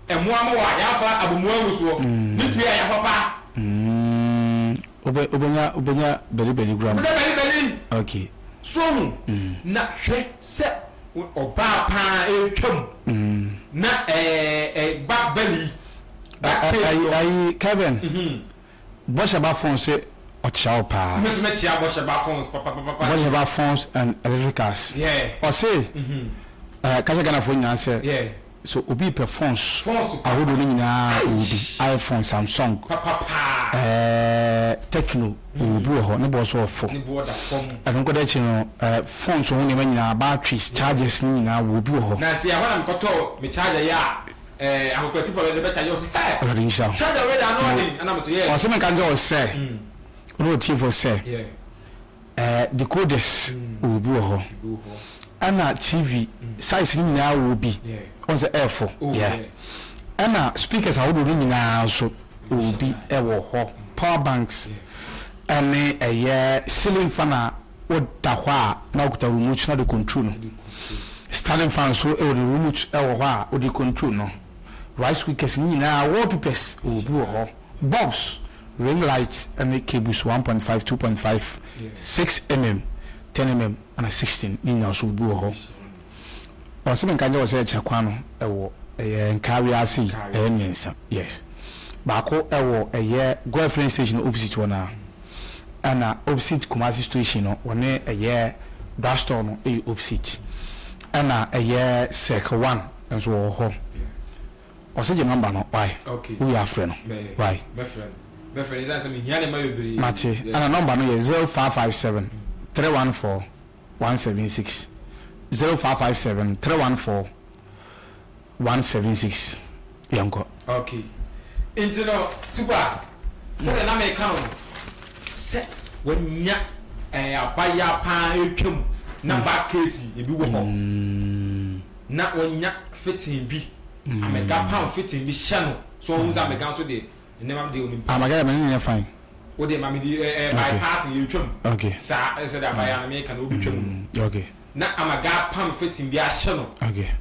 ɛmoa ma wɔ a yɛamfa abomoa angu soɔ, ne dua a yɛapapa. Mm, wobɛ, wobɛnya, wobɛnya bɛli bɛli kura mu. Wobɛnya bɛli bɛli. Okay. So ho, na hwɛ sɛ ɔbaa paa ɛretwam, na ɛɛ, ɛ, back belly, back pain. Ayi, ayi, Kevin. Bɔhyɛ ba phones se ɔkyea wo paa. Me nso mɛkyea Bɔhyɛ ba phones papapapa. Bɔhyɛ ba phones and electricals. Yeah. Ɔse ɛɛ ka kyerɛ Ghanafoɔ nyinaa sɛ Yeah. sɛ obi repɛ phones Phones papa. ahodoɔ no nyinaa ɔwɔ bi. iPhone, Samsung, Papapaa. ɛɛ Tecno ɔwɔ bi wɔ hɔ ne boɔ nso ɔfo. Ne boɔ da fam. Ɛno nko de akyi no ɛɛ phones ho nneɛma nyinaa batteries, chargers ne nyinaa ɔwɔ bi wɔ hɔ. Nansi ɛhɔ na mekɔtɔɔ me charger yi a ɛɛ akokwati pɔ de bɛ charge ɔsi hɛ. Awurade nhyira wo. Charger wei de ano ɔden ɛna mo sɛ yɛ. Ɔsɛ mi nka nkyɛn ɔsɛ ɔne ɔtiefo sɛ ɛɛ decoders wɔ bi wɔ hɔ ɛna TV size ne nyinaa wɔ bi wɔn sɛ ɛɛfo yɛ ɛna speakers ahodoɔ ne nyinaa nso wɔ bi ɛwɔ hɔ power banks ɛne ɛyɛ ceiling fan a woda hɔ a na wokuta remote na de control no. Standing fan nso wɔ ne remote wɔ hɔ a wode control no. Rice cookers ne nyinaa wallpapers wɔ bi wɔ hɔ. Bulbs, ring light ne cables 1.5, 2.5, 6 mm, 10 mm ana 16 ne nyinaa nso wɔ bi wɔ hɔ. Ɔsɛ menka nkyerɛ wo sɛ kyɛ kwan no ɛwɔ ɛyɛ nkaa wiase yi ɛyɛ mmiɛnsa yes. Baako ɛwɔ ɛyɛ Goil filling station opposite hɔ no ara. Ɛna opposite Kumasi station no wɔne ɛyɛ drug store no ɛyɛ opposite. Ɛna ɛyɛ circle one nso wɔ hɔ. Ɔsɛ gye number no why? Okay. Wowie afrɛ no why? Mɛfrɛ no. Mɛfrɛ no ɛsiane sɛ mehia ne mma bebree. Mate. Ɛna number no yɛ 0557 314 176. 0557 314 176 yɛnkɔ. Ok nti no super sɛdeɛ na meka no no sɛ wanya ɛɛ abayaa paa atwam na back case ebi wɔ hɔ na wanya fitting bi amega pound fitting bi hyɛ no so ɔhu sɛ amega nso deɛ nneɛma deɛ onim paa. Amega deɛ mene ne yɛ fine. Wo deɛ ma me di ɛɛ bypass yɛ twam. Ok. Saa ɛsɛ deɛ abayaa no meka no obi twam no. Ok. Na ama gaa pam fitting bi ahyɛ no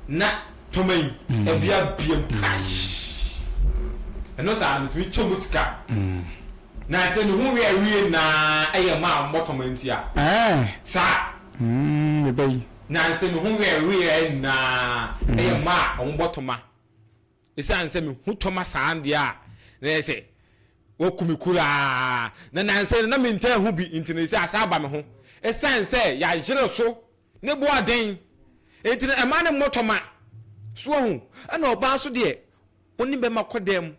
na tɔma yi ɛbea biam kaish ɛno saa no metumi kyɛ mu sika na sɛ me ho wia wie naa ɛyɛ ma a mmɔ tɔma nti a saa meba yi na sɛ me ho wia wie naa ɛyɛ ma a wɔn bɔ tɔma. Esiane sɛ mehu tɔma saa deɛ a, na ɛyɛ sɛ wɔaku me koraa. Na nnansa yi no, na mentaa hu bi nti no, seesei asan aba me ho. Esiane sɛ yɛayere so ne bo aden nti no, ɛma no mmɔ tɔma. So wahu? Ɛnna ɔbaa nso deɛ, wo ne bɛrima kɔ dan mu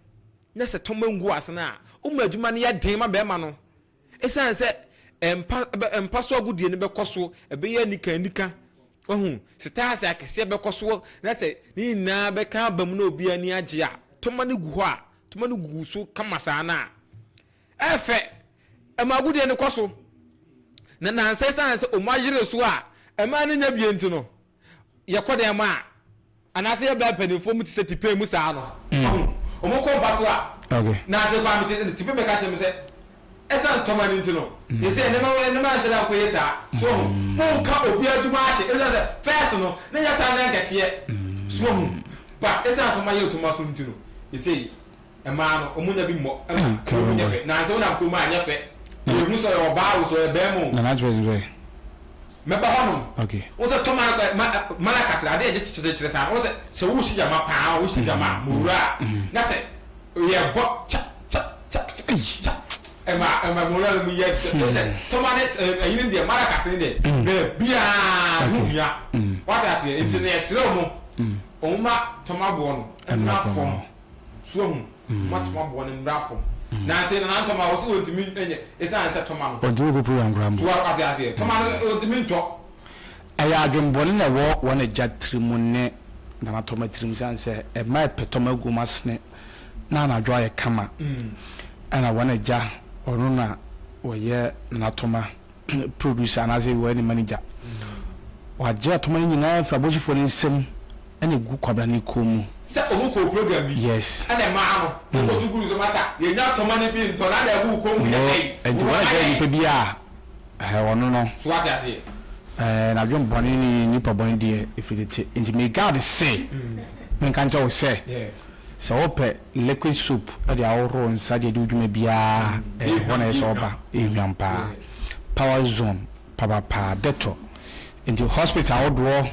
na sɛ tɔma ngu ase no a, woma adwuma no yɛ den ma bɛrima no. Esiane sɛ mpa mpa so agodie no bɛkɔ so, ɛbɛyɛ anika anika, wahu, setaase akɛseɛ bɛkɔ so, na sɛ ne nyinaa bɛka aba mu na obiara ani agye a, tɔma no gu hɔ a, tɔma no gugu so kama saa no a, ɛfɛ, ɛma agodie no kɔ so. Na nansa esiane sɛ wɔn ayere so a, ɛma no nya bie nti no, yɛkɔ dan mu a, anaasɛ yɛbaa mpanimfoɔ mu te sɛ tipɛn mu saa no, ɔho, wɔn kɔ mpa so a, na ase kɔ a mete, tipɛn bɛka kyerɛ me sɛ, ɛsan tɔma no nti no, yɛ sɛ nneɛma wɔ nneɛma anhyɛ da nkɔ yɛ saa, so ɔho, monka obi adwuma ahyɛ, ɛsan sɛ fɛs no, na nyɛ saa na nkɛteɛ, so ɔho, but ɛsan sɛ mayɛ otoma so nti no, yɛ sɛ Mmaa no, wɔn nya bi mmɔ ma kurom nyɛ fɛ. Nansa wonam kurom a ɛnyɛ fɛ. Yɛhu sɛ ɔyɛ ɔbaa o, sɛ ɔyɛ barima o. Nana kyerɛ sɛ. Mɛba hɔnom. Okay. Wo sɛ tɔma no ma malaka sɛ adeɛ yɛgye kyerɛ kyerɛ saa no. Wo sɛ sɛ wosi gyama paa wosi gyama mowura a na sɛ yɛbɔ kya kya kya kya ɛma ɛma mowura no mu yɛ tɔma ne ɛyi ne deɛ malaka sɛ ne deɛ baabiara ho hia. Wate aseɛ nti no yɛsrɛ wɔn wɔn ma tɔma boɔ no mmra fam. So wahu? Mma toma boɔ no mmra fam. Nansa yi Nana Ntɔma ɔse ɔntumi nyɛ ɛsiane sɛ toma no. Ɔntumi kɔ program koraa mpo. So wate aseɛ? Toma no ɔntumi ntɔ. Ɛyɛ adwenbɔne na ɛwɔ wɔn agya tiri mu ne Nana Tɔma tirim sane sɛ ɛma ɛpɛ tɔma agu mu asene na anadwo ayɛ kama. Ɛna wɔn agya ɔno na ɔyɛ Nana Tɔma producer anaasɛ wɔyɛ ne manager. Wagye atɔma no nyinaa afiri abɔhyifoɔ no nsam ɛna egu Kwabena ne kɔn mu. Sɛ ɔmo kɔɔ program bi Yes. ɛna mmaa no ɔmo kɔto guu so masa yɛnya tɔma no bi ntɔ na ada agu wo kɔn mu yɛ dɛn Nti wo wɔn ma agya yɛn. nipa bi a ɛɛ ɔno no. So wate aseɛ. Ɛɛ n'adwen bɔne ne nipa bɔne deɛ ɛfiri tete nti me God se menka nkyɛ wo sɛ sɛ wopɛ liquid soap de ahohoro wo nsa de adi wo dwuma biara ɛɛ hɔ na ɛyɛ sɛ ɔba ɛhwam paa power zone papapaa dɛtɔ nti hospital ahodoɔ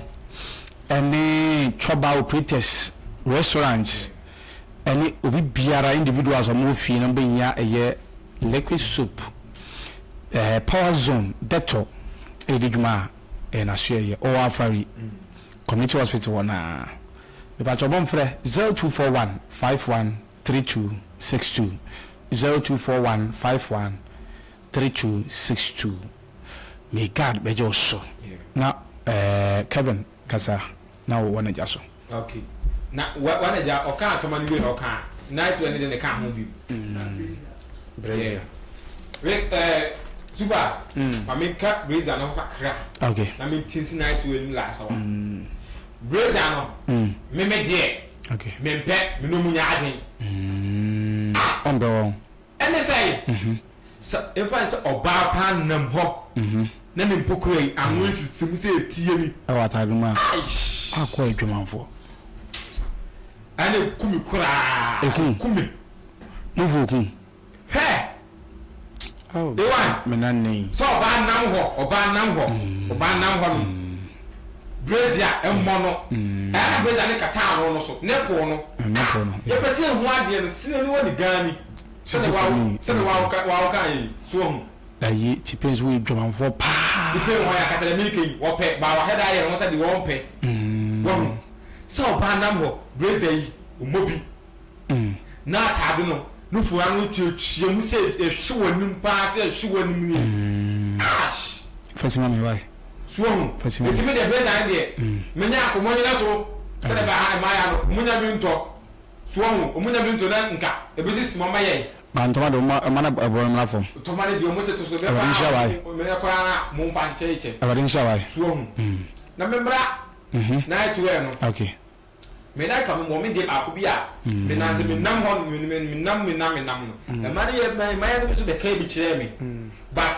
ɛne chɔba operators restaurants ɛne obi biara individuals a wɔwɔ fie no bɛnya ɛyɛ Liquid soap, eh, power zone, Dettol ɛde di dwuma a ɛyɛ n'asoɛyɛ. Ɔwɔ Afari community hospital hɔ naa. Mepakyɛw bɔ mfrɛ 0241 51 32 62, 0241 51 32 62. May God bɛgye wo so. Na eh, Kevin kasa na wɔ n'agya so. Okay. Na wa wa na gya ɔka atɔma no wie na ɔka night wɛ ne de ne ka ho bi. Brazier. We eh super. Mm. Ma me ka brazier no kakra. Okay. Na me tinsi night wɛ no last wa. Mm. Brazier no. Mm. Me me deɛ. Okay. Me mpɛ me no mu nya adwen. Mm. Ah. Ɔmpɛ wɔn. Ɛne sɛn? Sɛ yɛmfa no sɛ ɔbaa paa nam hɔ na ne mpokua yi ano asisi mu sɛ etie ni. Ɛwɔ ataade mu a Aish! Akɔ adwamanfoɔ. Ɛna eku me koraa. Eku? Eku me. Nufu ku? Hwɛ! Oh, Ewan! Me nan ne yi. Sɛ ɔbaa nam hɔ, ɔbaa nam hɔ, ɔbaa nam hɔ nom. Brazier mmɔ no. Ɛna brazier ne kata ano no so, ne po no. Ne po no. Yɛpɛ sɛ ehu adeɛ no, sini no wɔ ne gan ni. Sisi for me. Sɛdeɛ wawo ka yɛ yi, so wahu. Ayi Tipɛ nso wɔyɛ dwamanfoɔ paa. Tipɛ wɔn yɛ akasa deɛ meka yi, wɔpɛ, baa wahwɛ daa yɛ ne ho sɛ deɛ wɔmpɛ. Wahu. Sɛ ɔbaa nam hɔ, blazer yi, ɔmmɔ bi. Na ataade no, nufu ano tuatua mu sɛ ɛhwe w'anim paa sɛ ɛhwe w'anim nie. Ash! Fasi ma me why? So wahu. Fasi ma me. Eti me deɛ blazer no deɛ, menya akɔ monyina so sɛdeɛ baa ha mmaayɛ no, monya bi ntɔ. So wahu? Ɔmo nya bi nto na nka ebesisi mu ama yɛn. Ba ntoma de ɔmo ɛma no ɛbɔ no mmra fam. Ntoma no deɛ ɔmo tete so bɛba Awurade nhyira wo ae. a meyɛ koraa na mo nfa nkyekyɛ. Awurade nhyira wo ae. So wahu? Na me mmra night wear no. Okay. Me na nka me wɔ me deɛ baako bi a me nan sɛ me nam hɔ no me me me nam me nam me nam no. Ɛma no yɛ ma yɛ no nso bɛka bi kyerɛɛ me. But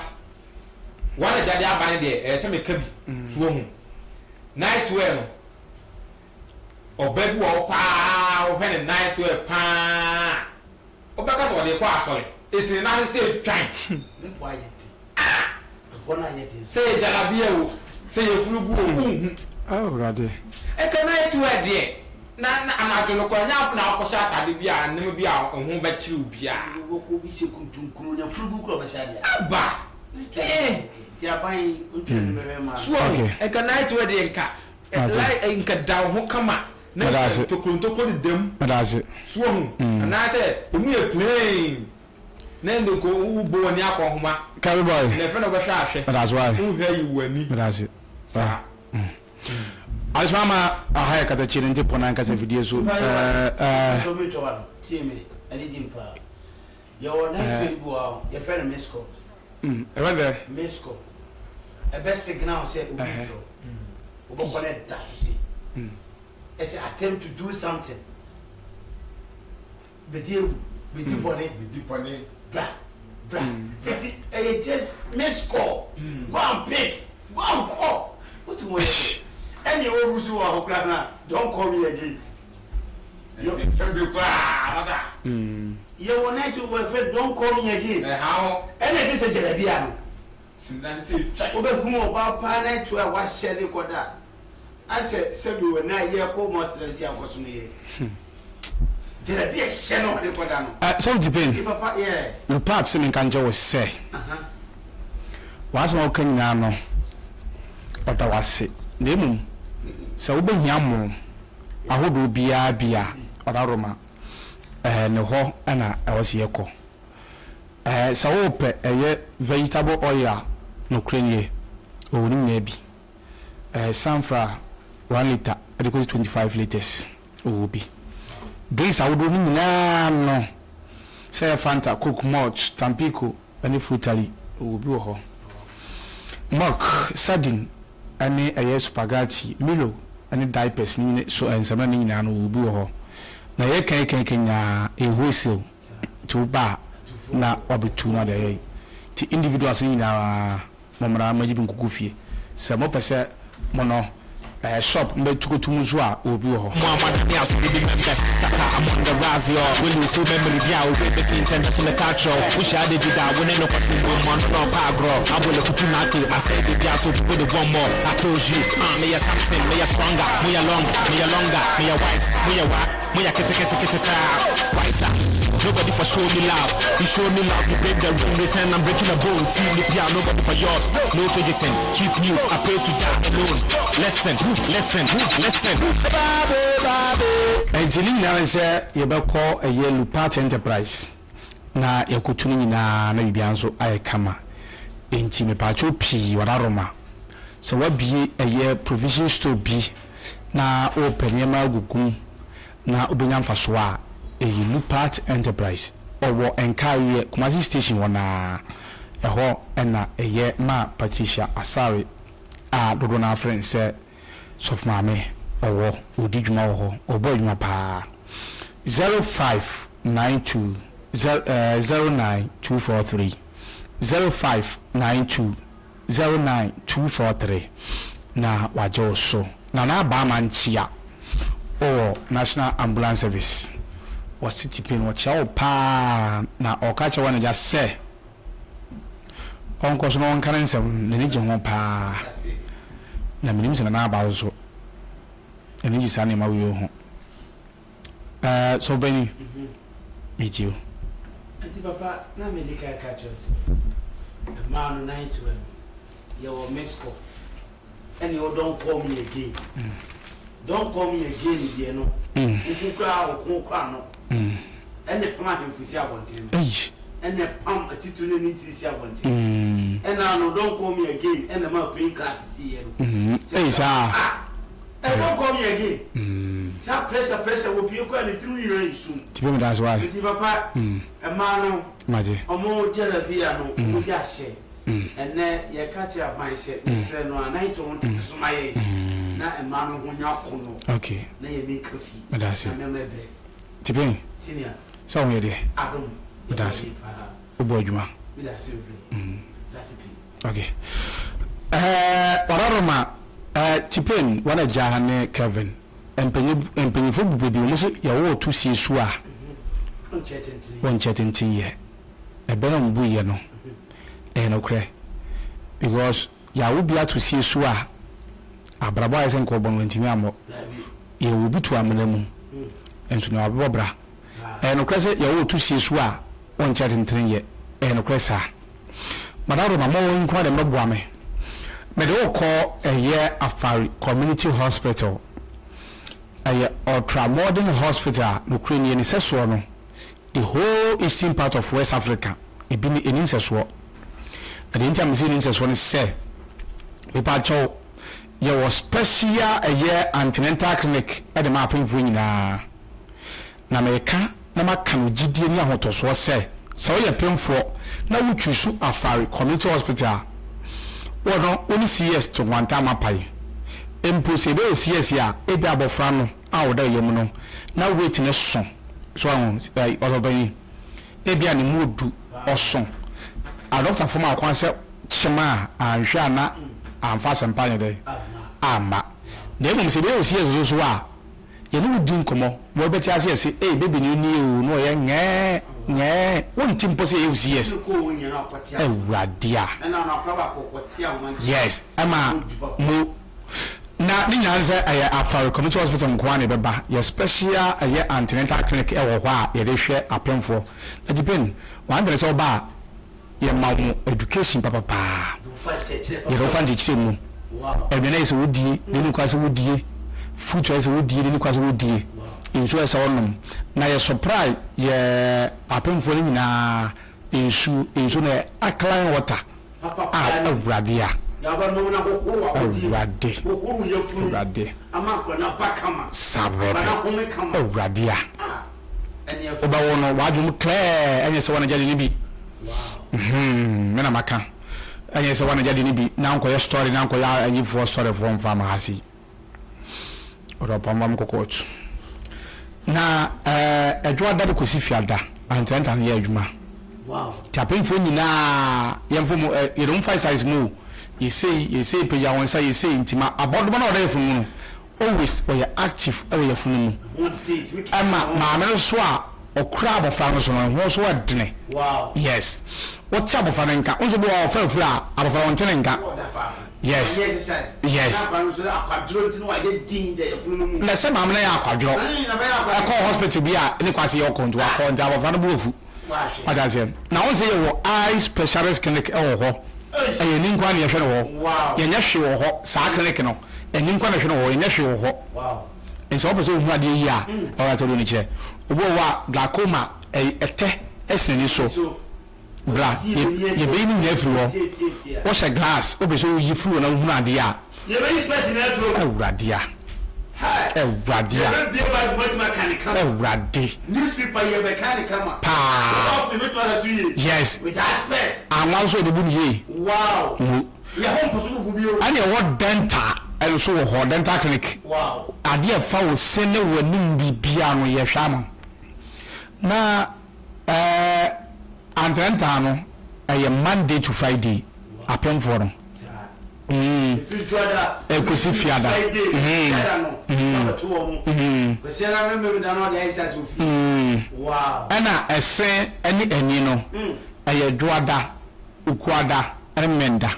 wɔn agya de aba no deɛ ɛyɛ sɛ meka bi. So wahu? Night wear no. Ɔbaa bi wɔ hɔ paa wohwɛ ne nan to ɛ paa a, wobɛka sɛ ɔde rekɔ asɔre. Esi ne nan ase sɛ etwan. Ah! Sɛ yɛ jalabia o, sɛ yɛ furugu o, wonhu. Awurade. Nka night wear deɛ, na na anadwo no koraa, nyɛ afei na wokɔhyɛ atade bi a nneɛma bi a ho bɛkyere wo biara. Aba! Eh! So wahu? Nka night wear deɛ nka Like nka da wo ho kama na nka ntokuro ntokuro deda mu. So wahu? Anaasɛ emu yɛ plain na ɛnde nka wobɔ w'ani akɔ nhoma. Curry boy. Na ɛfɛ na wobɛhwɛ ahwɛ. Medase why? Wohwɛ ayi w'ani. Medase. Saa. Adesima ama aha yɛ katakyie no nti pɔn ankasa fidie so. Ɛɛ ɛɛ. So mi tɔwa no tie me ɛne di mpa. Yɛwɔ night bi wɔ hɔ yɛfrɛ no miss call. Ɛbɛ dɛ. Miss call. Ɛbɛ signal sɛ obi frɛ wo. Wobɛkɔ no ɛda so sei. Ɛsɛ attempt to do something. Bɛdi ewu, bɛdi bɔne. Bɛdi bɔne. Bra, bra. Eti ɛyɛ just miss call. Go and pick, go and call. Wotu mo yɛ dɛ. Ɛne ɛwɔ bi so wɔ hɔ koraa na don't call me again. Yɛwɔ night wɔ ɛfɛ don't call me again. Ɛna ɛte sɛ gyalabia no. Wobɛhu ɔbaa paa night a wahyɛ ne kɔda asɛ sɛbi wɔ na yɛ kɔ mu asɛ ti akɔso no yɛ. Gyalabia hyɛ no ɔde kɔda no. Sɛ wote pain. Papa yɛ. Lupat se menka nkyɛ wo sɛ w'asɛm a woka nyinaa no ɔda wo ase na mmom sɛ wobɛhia mo ahodoɔ biara bi a ɔdawroma ɛɛ ne hɔ na ɛwɔ sɛ yɛkɔ. Ɛɛ sɛ wopɛ ɛyɛ vegetable oil a nokorɛ nie ɔwɔ ne nyinaa bi. Ɛɛ sanfra one litre. de kɔsi 25 litres ɔwɔ bi. Drinks ahodoɔ no nyinaa no, sɛ ɛyɛ Fanta, Coke, Malt, Tampico ne Frutali, ɔwɔ bi wɔ hɔ. Milk, sardine ne ɛyɛ supagati, Milo ne diapers ne nyina so nsamina no nyinaa no ɔwɔ bi wɔ hɔ. Na yɛka yɛka yɛka nyinaa ɛyɛ wholesale nti woba a na wabɛtu na ɔde ayɛ. Nti individuals no nyinaa Mommra mmɛgye bi nkogu fie. Sɛ mopɛ sɛ monɔ ɛɛ shop mbɛtukotu mu nso a, ɔwɔ bi wɔ hɔ. Mo a moadane asɔre bi members Chaka I'm on the rise y'all Wo lose memory bi a wo werɛ bɛfi ntɛm bɛso mɛka akyerɛ wo Wo hyia David a wo ne no kɔto mmom ɔno na ɔpɛ agorɔ Abɔ lakutu na ake masɛe baabi a so people dey want more I told you ah meyɛ Samson meyɛ stronger Moyɛ long meyɛ longer meyɛ wise moyɛ wa Moyɛ keteketekete koraa wiser Nobody for show me love You show me love you break the rule return I'm breaking a bone Ti me pia nobody for yours No fidgeting keep mute I pray to Jah alone Listen listen listen Ɛnti ne nyinaa ne sɛ yɛbɛkɔ ɛyɛ Lupat Enterprise na yɛakɔtu ne nyinaa na biribiara nso ayɛ kama. Ɛnti mepaakyɛw pii Wadaroma sɛ woabie ɛyɛ provision store bi na worepɛ nneɛma agugu mu na wobɛnya mfasoɔ a, ɛyɛ Lupat Enterprise. Ɔwɔ Nkareɛ, Kumasi station hɔ no ara. Ɛhɔ na ɛyɛ ma Patricia Asare a dodoɔ no ara frɛ no sɛ Sɔfo Maame ɔwɔ. Ɔredi dwuma wɔ hɔ. Ɔrebɔ adwuma pa ara. 0592 09243 0592 09243 na wagye wo so. Nana Abaama Nkyea wɔ National Ambulance Service wɔ City Pin, ɔkyea wo paa na ɔka kyerɛ w'anagya sɛ ɔnkɔ so na ɔnka ne nsɛm no, n'ani gye ho paa. Na menim sɛ Nana Aba nso n'ani gye saa nneɛma wei ho. Ɛɛ sɔfo metie wo. Nti papa na medi kan ka kyerɛ wo sɛ mmaa no 91 no yɛwɔ miss call ɛne ɛwɔ don't call me again don't call me again deɛ no wohu koraa ɔko koraa no ɛne pam ahemfo si abɔnten no ɛne pam atitiri ne ne ntiri si abɔnten ɛna no don't call me again ɛna ma pain class si yɛ no ɛyi saa. Eh don't call me again Saa pressure pressure wɔ pie kɔ a ne tirim nyinaa yɛ sum Ti bi meda ase why Nti papa mmaa no Mate ɔmo jalabia no ɔmo gya hyɛ Ɛnɛ yɛ ka kyerɛ aban sɛ yɛsrɛ no a na yɛto ho tete so ma yɛn na mmaa no ho nya akɔnnɔ Okay na yɛn ani nka fi Meda ase na mmarima brɛ Tipin Senior sɛ wo ho yɛ deɛ Adom Meda yɛbɔ ase yie paa Wobɔ adwuma Meda ase bebree Meda ase pii. Ok eh Ɔraroma eh Tipin wɔn agya ne Kevin mpanyin mpanyinfoɔ bu bɛ bi wɔn se yɛwɔ ɔto sie su a wɔnkyɛ tenten yɛ ɛbɛ na wɔn bu yɛ no ɛyɛ nokorɛ because yɛawo bi ato sie su a abrabɔ ayɛ sɛ nka ɔbɔ no wɔntumi ammɔ yɛwɔ bi to amena mu nso na wabɛbɔ bra ɛyɛ nokorɛ sɛ yɛwɔ ɔto sie su a wɔnkyɛ tenten yɛ ɛyɛ nokorɛ saa. Madaworo ma mo nko ara na mobɛboa me. Mede wo kɔ ɛyɛ Afari Community Hospital. Ɛyɛ ultra modern hospital a nokorɛ nie ne sɛsoɔ no the whole eastern part of West Africa ebi ni ɛni nsɛsoɔ. Na deɛ nti a mese ɛni nsɛsoɔ ne sɛ mepakyɛw yɛwɔ special ɛyɛ antenatal clinic ɛde ma apemfoɔ nyinaa. Na mereka na maka no gyidie ne ahotɔsoɔ sɛ, sɛ woyɛ pemfoɔ na wo chuusu Afari Community Hospital a, wɔ no wo ne CS to nkwanta ama pae. Mpo sɛ yɛbɛyɛ wo CS a, ebia abɔfra no a ɔda wo yam no, na weight no so, so wahu, ɔsɔfopanyin, ebia ne mu ɔdu, ɔso. Adɔkotafoɔ ma wo kwan sɛ kyem a, anhwɛ a na amfa asɛmpa anyɛ dɛn? Amma. Na mmom sɛ yɛbɛyɛ wo CS nso so a, Yɛne wo di nkɔmmɔ ma wobɛte aseɛ se ei baby no nie oo na ɔyɛ ngɛɛ ngɛɛ wonte mpo sɛ yɛyɛ wo CS Awurade a yes ɛma mo na ne nyinaa ne sɛ ɛyɛ Afari Community Hospital nko ara na ɛbɛba yɛ special ɛyɛ antenatal clinic ɛwɔ hɔ a yɛde hwɛ apemfoɔ na tipin one thing sɛ woba a Yɛma wo education papapaa. Yɛde wo fa nkyerɛkyerɛ mu. Aduane a ɛsɛ sɛ wodie, deɛ ɛni kwan sɛ wodie, fruit a ɛsɛ sɛ wodie, deɛ ɛni kwan sɛ wodie, nsuo a ɛsɛ sɛ wonom. Na yɛ supply yɛ apemfoɔ no nyinaa nsuo, nsuo no yɛ alkaline water a Awurade a. Awurade, Awurade, saa pɛpɛɛpɛ, Awurade a wobɛwo no w'adwene mu clear, ɛnyɛ sɛ wɔn agya de ne bi, hmm, me na maka, ɛnyɛ sɛ wɔn agya de ne bi, na nkɔyɛ story, na nkɔyɛ ayifoɔ storyfoɔ mfa ma ha sei. Ɔde ɔpam ba kɔ kɔɔtu. Na ɛɛ ɛdwoada de kɔsi fiada antrɛnta no yɛ adwuma. Nti apemfoɔ nyinaa yɛmfa mu ɛ yɛde wɔn fa size mu o. Yɛsei yɛsei pagya wɔn nsa yɛsei nti ma abɔdoma no a ɔda yɛfunu mu no always ɔyɛ active ɛwɔ yɛfunu mu. Ɛma maame no nso a ɔkura abɔfra no so no ɛho nso ɛdene. Yes. Wote abɔfra no nka. Wo nso bi wɔ hɔ a ɔfa afuru a abɔfra no ɔnte ne nka. Yes yes. Na sɛ maame no yɛ akwadworɔ ɛkɔ hospital bi a ne kwasi yɛ ɔkɔ nti wakɔ nti abɔfra no bo afu wate aseɛ na wɔn sɛ yɛwɔ eye specialist clinic ɛwɔ hɔ ɛyɛ ani nkoa na yɛhwɛ no wɔ hɔ yɛnyɛ hwee wɔ hɔ saa clinic no ani nkoa na yɛhwɛ no wɔ hɔ yɛnyɛ hwee wɔ hɔ nti sɛ wɔpɛ sɛ ohun adeɛ yie a ɛwɔ sɛ ɔde ne kyerɛ obi wɔ hɔ a glaucoma ɛtɛ ɛsɛn ni so. Bra, yɛbɛyi ne nyinaa afiri hɔ. Wohyɛ glass, wopɛ sɛ woyi firi hɔ na wohunu adeɛ a. Awurade a. Awurade a. Awurade. Paa. Yes. Anwa nso yɛbɛbu no yie. Mu. Ɛne ɛwɔ dental nso wɔ hɔ, dental clinic. Adeɛ ɛfa wo se ne w'anim biribiara no yɛhwɛ ama wo. Na. Ɛɛ antrɛntaa no ɛyɛ Monday to Friday apemfoɔ no. Mm. Ɛkɔsi fiada. Mm. Mm. Mm. Ɛna ɛse ɛne ani no ɛyɛ dwoada, ukuada ɛne menda.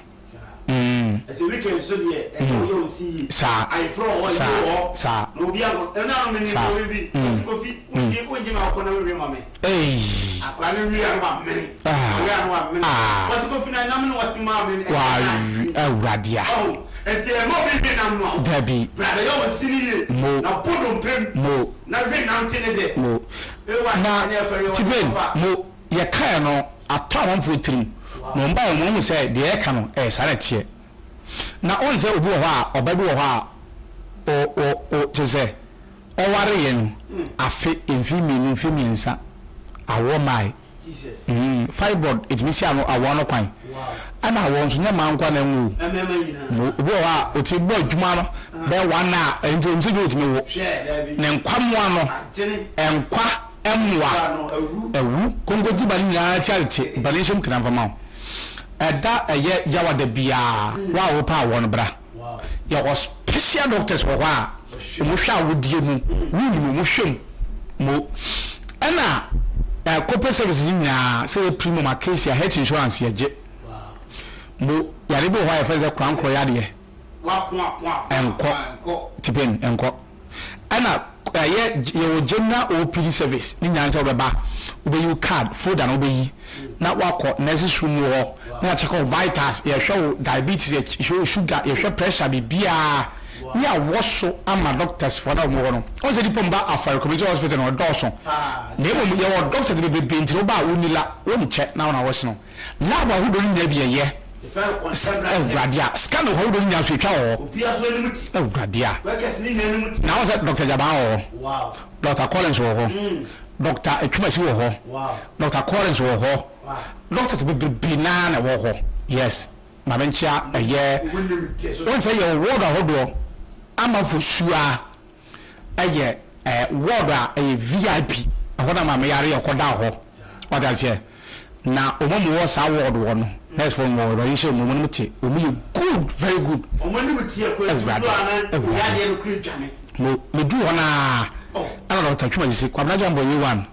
Mm. Ɛsɛ weekend so deɛ ɛsɛ ɔyɛ wo si yie. Saa. Ayeforɔ wɔ hɔ, Saa. yie wɔ hɔ. Saa. Na obi akɔ ɛno ano mi Saa. ni obi bi. Ɔsi Kofi wongye wongye ma ɔkɔ na wonwie ma me. Eii. Akwadaa no wie a na wamene. Ah. Ɔwie a na wamene. Ah. Ɔsi Kofi na nam no wɔsi maa me no. Wa awurade a. Ɔho nti ɛma obi nwe nam no a. Dabi. Bra bɛyɛ wo si ne yie. Mo. Na bɔ dompe mu. Mo. Na hwe nam te ne dɛ. Mo. Ewa Na ɛne ɛfɛre wɔ Tiben mo. Yɛkaeɛ no, atɔ amanfoɔ tirim, na wɔn baeɛ no, wɔahu sɛ deɛ yɛreka no, ɛyɛ saa na ɛteɛ. Na wohu sɛ obi wɔ hɔ a, ɔbaa bi wɔ hɔ a, ɔ, ɔ, ɔ, kyerɛ sɛ, ɔwareeɛ no, afe, mfeɛ mmienu, mfeɛ mmiɛnsa, awoɔ mmaeɛ. Mm, fibroid, ɛtumi si ano, awoɔ ano kwan. Ɛna awoɔ nso, nyɛ mmaa nko ara na ɛnwo o. Mo, obi wɔ hɔ a, ɔtumi bɔ adwuma no bɛyɛ one hour, ɛnti ɔnim sɛ dwuma ɔtumi wo. Ne nkwammoa no, nkwa. Mmoa, awu, konkonti ba ne nyinaa ti ade te ba ne nhyɛm kena mfa ma wo. Ɛda ɛyɛ yawa da biara wo a wopɛ awoɔ no bra. Yɛwɔ special doctors wɔ hɔ a wɔn hwɛ awodie mu, womb no wɔn hwɛ mu mo. Ɛna eh, corporate services nyinaa sɛ yɛ premium, acacia, health insurance yɛgye mo. Yare bi wɔ hɔ a yɛfrɛ no sɛ korankorɔ yadeɛ. Ɛnkɔ, tipɛn, ɛnkɔ. Ɛna ɛyɛ yɛwɔ general OPD service ne nyinaa sɛ wobɛba wobɛyi wo card folder na wobɛyi na wakɔ nurses room wɔ hɔ na wakyɛkɛ wo vitals yɛhwɛ wo diabetes yɛhwɛ wo sugar yɛhwɛ pressure biribiara ne awɔ so ama doctors foɔ na wɔn wɔ no wɔn sɛ nipa mba afari community hospital na ɔdɔɔso na mmom yɛwɔ doctors bebrebe nti no woba a wonni la wonkyɛ na wɔn awɔ so no Lab ahodoɔ no nyinaa bi yɛyɛ. Awurade a scan ahodoɔ no nyinaa nso yɛtwa wɔ hɔ. Awurade a. Na wɔn sɛ Dr. Jabaa wɔ hɔ. Dr. Collins wɔ hɔ. Dr. Atwumasi wɔ hɔ. Dr. Collins wɔ hɔ. Doctors bebrebe naa na ɛwɔ hɔ. Yes. Maame nkyia ɛyɛ. Wɔn sɛ yɛwɔ ward ahodoɔ. Amafo sua. ɛyɛ ɛɛ ward a ɛyɛ vip ɛhɔ na maame yare yɛ kɔda hɔ wate aseɛ na wɔn mu wɔ saa ward wɔ no nurse fo no wɔ wɔn nhyɛ mu wɔn mu te wɔn yɛ good very good awurade awurade mo me du hɔ naa ɛna dɔkta twema sisi kwabena jambo yi one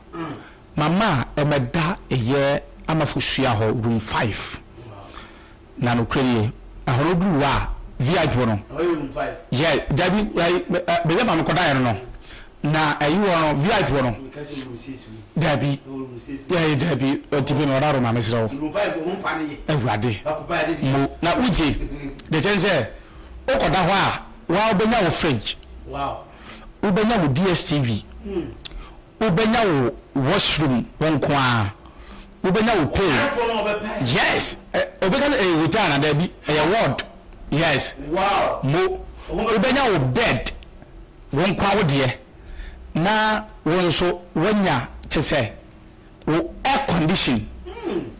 mama ɛmɛda ɛyɛ amafo sua hɔ room five. Na nokorɛ nie, ɛhɔ no woduru hɔ a, VIP hɔ no, yɛ, dabi, ɛyi, baabi a maame kɔdaeɛ no no, na ɛyi hɔ no, VIP hɔ no, dabi, ɛyi, dabi, ɔtipi no, ɔda maame serɛ wo, awurade, mo, na wotie, deɛ kyɛn sɛ, wokɔda hɔ a, waa wobɛnya wo fridge, wobɛnya wo DSTV, Wobɛnya wo washroom wo nko ara. Wobɛnya wo pay. Yes! Obi ka sɛ ɛyɛ hotel anaa? Daabi, ɛyɛ ward. Yes. Mo wobɛnya wo bed wo nkoa wo deɛ na wo nso woanya kyesɛ wo air condition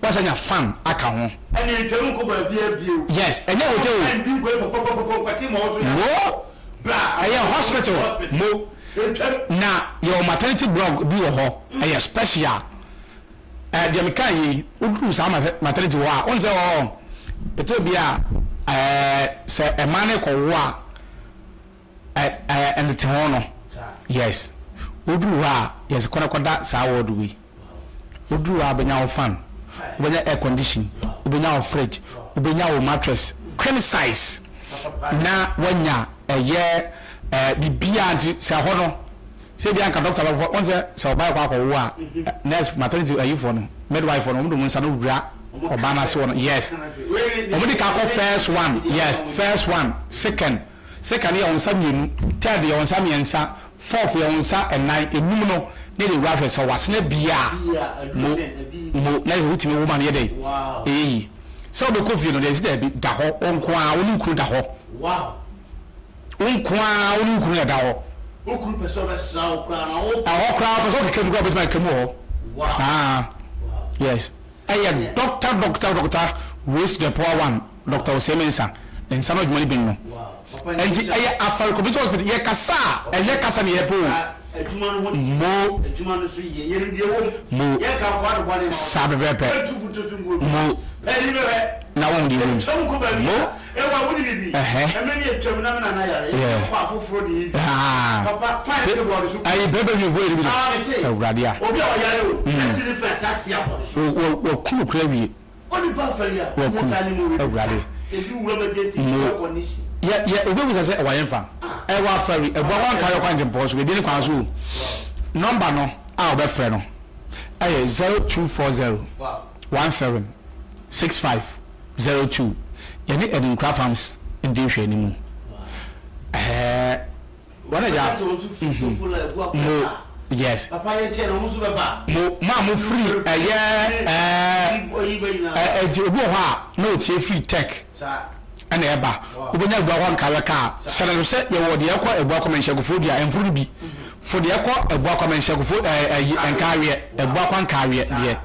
woasan anya fan aka ho. Ɛne ntwam nkɔ baabiara bio. Yes ɛnyɛ hotel o. Ɛndi nkɔ yɛ pɔpɔpɔpɔpɔ nkwati ma wo so yɛ. Mo ɛyɛ hospital mo na yɛwɔ maternity block bi wɔ hɔ ɛyɛ special. Eh, deɛ meka yi, woduru saa maternity hɔ a, wohu sɛ ɔ ɛtɔ bi a eh, sɛ ɛmaa no kɔwo a eh, eh, ɛnete ho no. Yes. Woduru hɔ a, yɛsɛ kɔ na kɔda saa ward wei. Woduru hɔ a, wobɛnya wo fan, wobɛnya air condition, wobɛnya wo fridge, wobɛnya wo mattress, queen size, na woanya ɛyɛ eh, biribiara nti sɛ hɔ no, Sɛ ebia anka dɔkta bɛfɔ, wɔn sɛ sɛ ɔbaa kɔ akɔwo a, nurse maternity ayifoɔ no, midwife no, wɔn de wɔn nsa no wura ɔbaa no ase wɔ no, yes, wɔn de ka kɔ first one, yes, first one, second, second yɛ wɔn nsa mmienu, third yɛ wɔn nsa mmiɛnsa, fourth yɛ wɔn nsa nnan, enum no ne de wura hwɛ sɛ wasena bia mo mo na yɛ wotumi wo ma no yɛ dɛ ɛyɛ yi sɛ wobɛkɔ fie no deɛ ɛsi daabi da hɔ wo nko ara wo ne kunu da hɔ. Wo nko ara wo ne wo kunu na ɛda hɔ. Wo kunu pɛ sɛ ɔbɛsra wo koraa na wo. Ɛhɔ koraa ɔpɛ sɛ ɔkeka mu koraa ɔbɛtumi akeka mu wɔ hɔ. Wow. Ah. Yes. Ɛyɛ doctor doctor doctor raise to the power one Doctor Osei Mensah ne nsa no adwuma no bi no. Wow. Papa ne Ɛnti ɛyɛ Afari Community Hospital yɛ kasa a ɛnyɛ kasa na yɛpɛ o. Adwuma no ho te. Mo. Adwuma no so yie. Yɛnim deɛ ɛwɔ mu. Mo. Yɛnka mfa ade bɔne ma wo. Saa pɛpɛɛpɛ. Yɛntu mfuturo ngu obi. Mo. Panin bɛhwɛ. Na wɔn deɛ ɛwɔ mu. Ɛtwam kɔ baabi Mo. a, ɛwɔ a wode biribi. Ɛhɛ. Ɛmɛ ne ɛtwam na me nana yare. Yeah. Yɛkɔ afoforɔ de yi bi. Ah. Papa, fine te bɔɔde so. Ayi bɛbɛ mi fo yɛ bi no. Ah, me se. Awurade a. Obi a ɔyare o. Ɛsi ne fɛ saa te abɔ ne so. Wɔ wɔ kunu kura wie. Onipa fɛre a. Wɔ kunu. Awurade. Ebi wura bɛ gye si Mo. air condition. Yɛ yɛ obi bisa sɛ ɛwɔ yɛn fa. Ɛwɔ afɛri ɛbua wɔn nkaayɛ kwan ntempɔn so ebi ne kwan so o. Nɔmba no a ɔbɛfrɛ no ɛyɛ 0240 17 65 02 yɛne Adinkra Farms ndi nhwɛanimu. Ɛɛ wɔn agya mo yes mo mo a mo firi ɛyɛ ɛɛ ɛɛ obi wɔ hɔ a na otie firi tech ɛna ɛba wobɛnya abuakɔ nkaeɛ kaa hyɛ no so sɛ yɛwɔ deɛ ɛkɔ abuakɔ mɛnhyɛkofoɔ dua ɛmforo no bi fo deɛ ɛkɔ abuakɔ mɛnhyɛkofoɔ ɛɛ ɛyi nkaaweɛ abuakɔ nkaaweɛ deɛ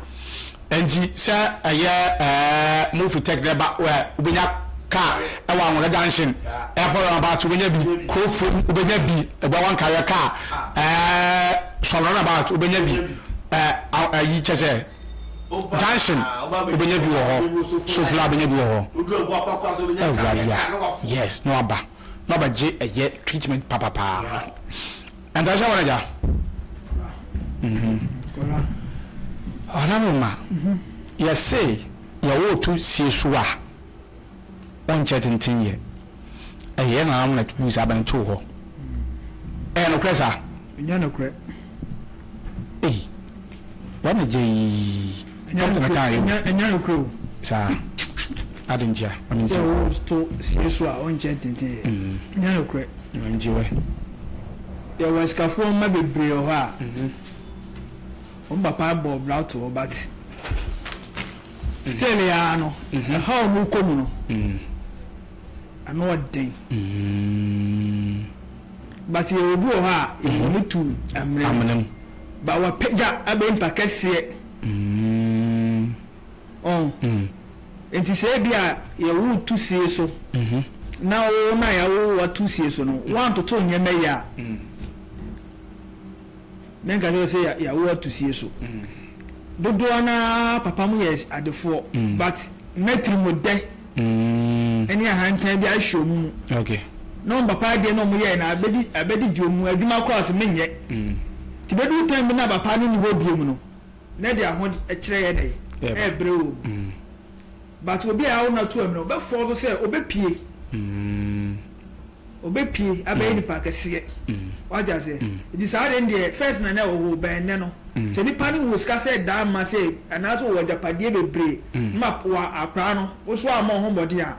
Enti sɛ ɛyɛ ɛɛ mo firi Turkey na ɛba ɛ wobɛnya car ɛwɔ Anwona junction, airport roundabout wobɛnya bi, Kurofom wobɛnya bi, Abuawa Nkareɛ car, ɛɛ Sɔm roundabout wobɛnya bi, ɛɛ ayi kyɛ sɛ junction wobɛnya bi wɔ hɔ, Sofla wobɛnya bi wɔ hɔ. Awurade a, yes, na waba na wabɛgye ɛyɛ treatment papapaa. Ɛntahyɛ wɔn agya. Ɔnam ma yɛse yɛwoo to sie so a ɔnkyɛ tenten yɛ. Ɛyɛ yɛn nananom na buu saa bɛ no too hɔ. Ɛyɛ nokorɛ saa? Ɛnyɛ nokorɛ. Ei, wɔn agya yi, dɔkta na kaa yɛ o. Ɛnyɛ nokorɛ o. Saa, adi ntia, ɔno nti. Sɛ woto sie so a ɔnkyɛ tenten yɛ. Ɛnyɛ nokorɛ. Ɔno nti wɛ. Yɛwɔ asikafoɔ mma bebree wɔ hɔ a wɔn papa bɔ bra to hɔ but still yaa no ɛhaw a wɔn kɔ mu no ano ɔden but yɛwɔ obi wɔ hɔ a yɛwɔ no tu amena mu ba wapagya abɛyɛ nipa kɛseɛ. Ɔn. Enti sɛ ebia yɛwo wo to sie so, na wo na yɛawo wo ato sie so no, woantoto nneɛma yie a, menka kyerɛ wo sɛ yɛawo wo ato sie so. Dodoɔ no ara papa mo yɛ adefoɔ, but na tirimudɛ ne ahantan bi ahyɛ wɔn mu. Na wɔn papa adeɛ na wɔyɛɛ no abɛdi abɛdi gye wɔn mu, adwuma koraa ɔse menyɛ. Nti bɛduru time bi na papa no nni hɔ biom no, na de ahokyerɛ yɛ dɛn ɛɛbrɛ wɔ mu but obi a awo no ato amina ɔbɛfɔɔ so sɛ ɔbɛpie ɔbɛpie abɛyɛ nipa kɛseɛ wate aseɛ nti saa de deɛ first na na ɛwɔ hɔ bɛn nnɛ no sɛ nipa no wɔ sika sɛ daa ma sɛ anaasɛ wɔ agyapadeɛ bebree ma wɔ akora no wo so ammɔ ho mmɔden a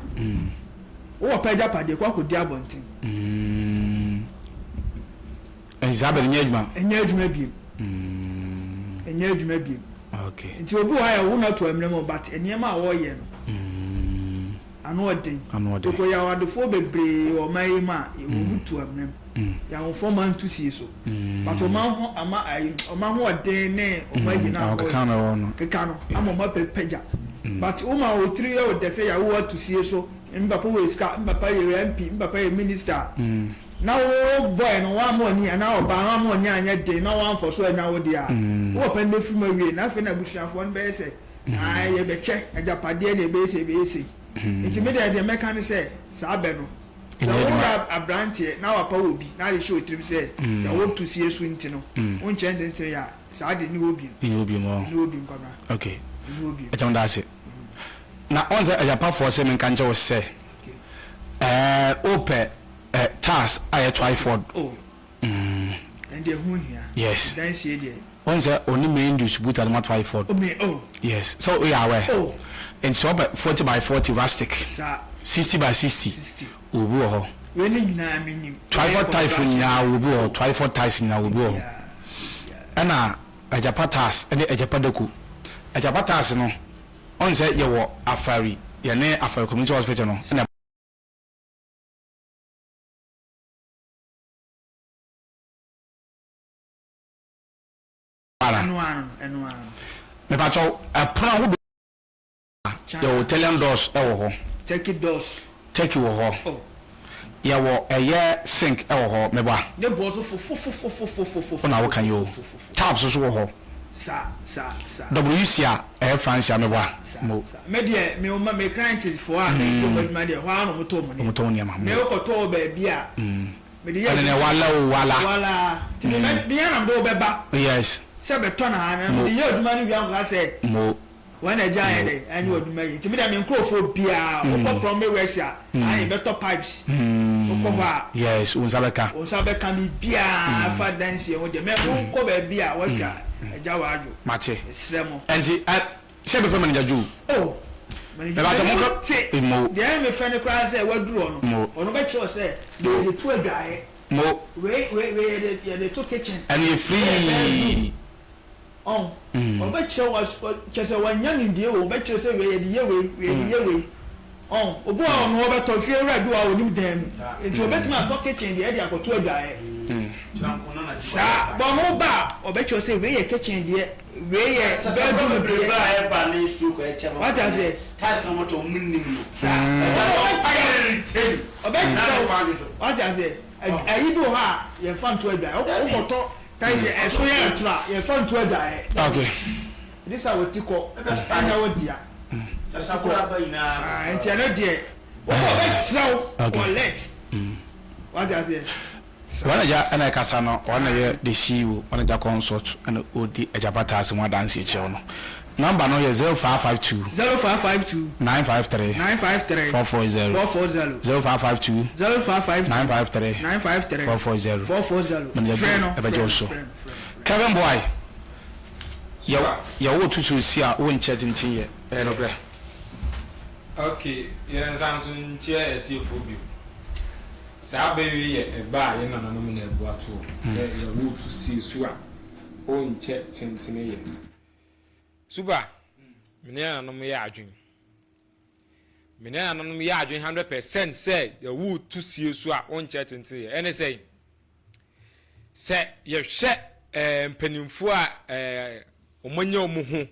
wowɔ pɛ agyapadeɛ kɔ akɔdi abɔnten. Ɛnti saa bɛ no nyɛ adwuma? Ɛnyɛ adwuma biem. Ɛnyɛ adwuma biem. Okay. Nti obi wɔ ha yɛ wo na to amena mu but nneɛma a wɔyɛ no. Ano ɔden. Ano ɔden. Yɛkɔ yaw adefoɔ bebree wɔ ɔman yi mu a, wɔn tu amena mu. Yawfoɔ ma ntu sie so. But ɔman ho ama ayi ɔman ho ɔden ne ɔman ayi na Ahokeka na ɛwɔ no. Keka no ama ɔman pɛ pagya. But wo ma wo tiri yɛ wo dɛ sɛ yawo atu sie so, me papa wɔ sika, me papa yɛ MP, me papa yɛ minister. Na wo boy no wamma w'ani anaa ɔbaa no wamma w'ani anyɛ den na wamfa so annya wo deɛ a, wo papa no bɛfiri mu awie na afei na abusuafoɔ no bɛyɛ sɛ ae yɛbɛkyɛ agyapadeɛ na yɛbɛyɛ sei yɛbɛyɛ sei. Nti me deɛ deɛ mɛka ne sɛ saa bɛ no sɛ woyɛ aberanteɛ na wapa wɔ bi na ade hyɛ wo tirim sɛ deɛ woto sie so nti no wonkyɛ ntentene yɛ a saa de nni hɔ bio. Nni hɔ bio Nni hɔ bio Kwabena. Okay. Nni hɔ bio. Ɛkyɛ meda ase. Na ɔn sɛ agyapafoɔ se menka nkyɛ wo sɛ ɛɛ wopɛ ɛ tiles a yɛ twyford. Oh. Ɛnde ɛho hia. Yes. Adansie deɛ. Wɔn sɛ ɔne main distributor no ma twyford. Oh me oh. Yes. So woyɛ aware. Oh. Nti sɛ ɔpɛ 40 by 40 rustic. Saa. 60 by 60. 60. Obi wɔ hɔ. Wei ne nyinaa me nim. Twyford tiles nyinaa obi wɔ hɔ. Twyford tiles nyinaa obi wɔ hɔ. Ɛna Agyapa tiles ɛne Agyapa dako. Agyapa tiles no ɔn sɛ yɛwɔ Afari yɛne Afari community hospital no ɛna. Mepakyɛw, ɛpono ahodoɔ yɛwɔ Italian doors wɔ hɔ. Turkey doors. Turkey wɔ hɔ. Oh. Yɛwɔ ɛyɛ sink wɔ hɔ meboa. Ne boɔ so fofofofofofofofo. Wo na woka yi o. Taps nso wɔ hɔ. Sa sa sa. WC a ɛyɛ France a meboa. Sa Mo. sa. Me deɛ me me me client foɔ a me yɛ wɔn adwuma deɛ hɔ ara na wɔn tɔ wɔn nneɛma. Wɔn tɔ wɔn nneɛma. Me wokɔ tɔ wɔ baabi a. Mede yɛ Ɛne adwuma. wala o wala. Wala. Nti me mɛ me ara na mede wo bɛba. Yes. Sɛ bɛtɔ na ha na Mo. mede yɛ adwuma no wie a nkɔka sɛ. Mo. Wɔn na agya ayɛ dɛ ɛnyɛ wɔ adwuma yi. Nti me deɛ me nkurɔfoɔ biara wokɔ plumbing works a ayi bɛtɔ pipes. Wokɔ hɔ a. Yes wo nsa bɛka. Wo nsa bɛka biribiara fa dansie ho deɛ mɛ wokɔ baabi a wɔatwa agya wɔ adwo. Mate. Mesrɛ mo. Ɛnti ɛ sɛ bɛfrɛ manager Joe. Oh manager Mebakyɛ Joe mo te. Mo. Deɛ ɛyɛ me fɛ no koraa sɛ waduru hɔ no. Mo. Ɔno bɛkyerɛ wo sɛ deɛ yɛde to adwaeɛ. Mo. Wei wei wei yɛde yɛde to kitchen. Ɛno yɛ free. Ɔn, ɔbɛkyerɛ wo as kyerɛ sɛ wanya nimdeɛ wɔ mu, ɔbɛkyerɛ sɛ wei yɛde yɛ wei, wei yɛde yɛ wei. Ɔn, obi wɔ hɔ a ɔno ɔbɛtɔ, fie wura bi wɔ hɔ a ɔnim dan mu, nti ɔbɛtumi atɔ kitchen deɛ de akɔto adwaeɛ. Saa, but ɔno ba a, ɔbɛkyerɛ wo sɛ wei yɛ kitchen deɛ, wei yɛ bedroom deɛ. Wate aseɛ? Saa, ɔbɛkyerɛ wo, wate aseɛ? Ayi bi wɔ hɔ a, yɛmfa nto adwaeɛ, wokɔtɔ Kae sɛ ɛso yɛ atoro a, yɛmfa nto adwaeɛ. Okay. Ɛde sɛ wɔti kɔ, ɛnyɛ wo dea. Ti kɔ. Ah, nti ɛno deɛ, wɔn a wɔbɛkyerɛ wo collect. Wate aseɛ? Wɔn agya ɛna ɛkasa no, wɔn na yɛ the CEO, wɔn agya consult ɛna ɔdi Agyapa Tax ho adanseɛ kyerɛ wo no. Number no yɛ 0552. 0552. 953. 953. 440. 440. 0552. 0552. 953. 953. 440. 440. Manager Frɛ no. Ɛbɛgye wo so. Kevin Boy, yɛ yɛ wo to so si a wo nkyɛ tenten yɛ ɛyɛ nokorɛ. Ok, yɛn nsa nso nkyia atiefoɔ bio. Saa bɛ wei yɛ ɛbɛ a yɛn nananom na abu atoɔ sɛ yɛwo to sie su a wonkyɛ tentene yɛ. Suba, me ne nananom yɛ adwen. Me ne nananom yɛ adwen 100% sɛ yɛwo to sie su a wonkyɛ tentene yɛ. Ɛne sɛn? Sɛ yɛhwɛ eh, mpanimfoɔ a eh, wɔanya wɔn ho,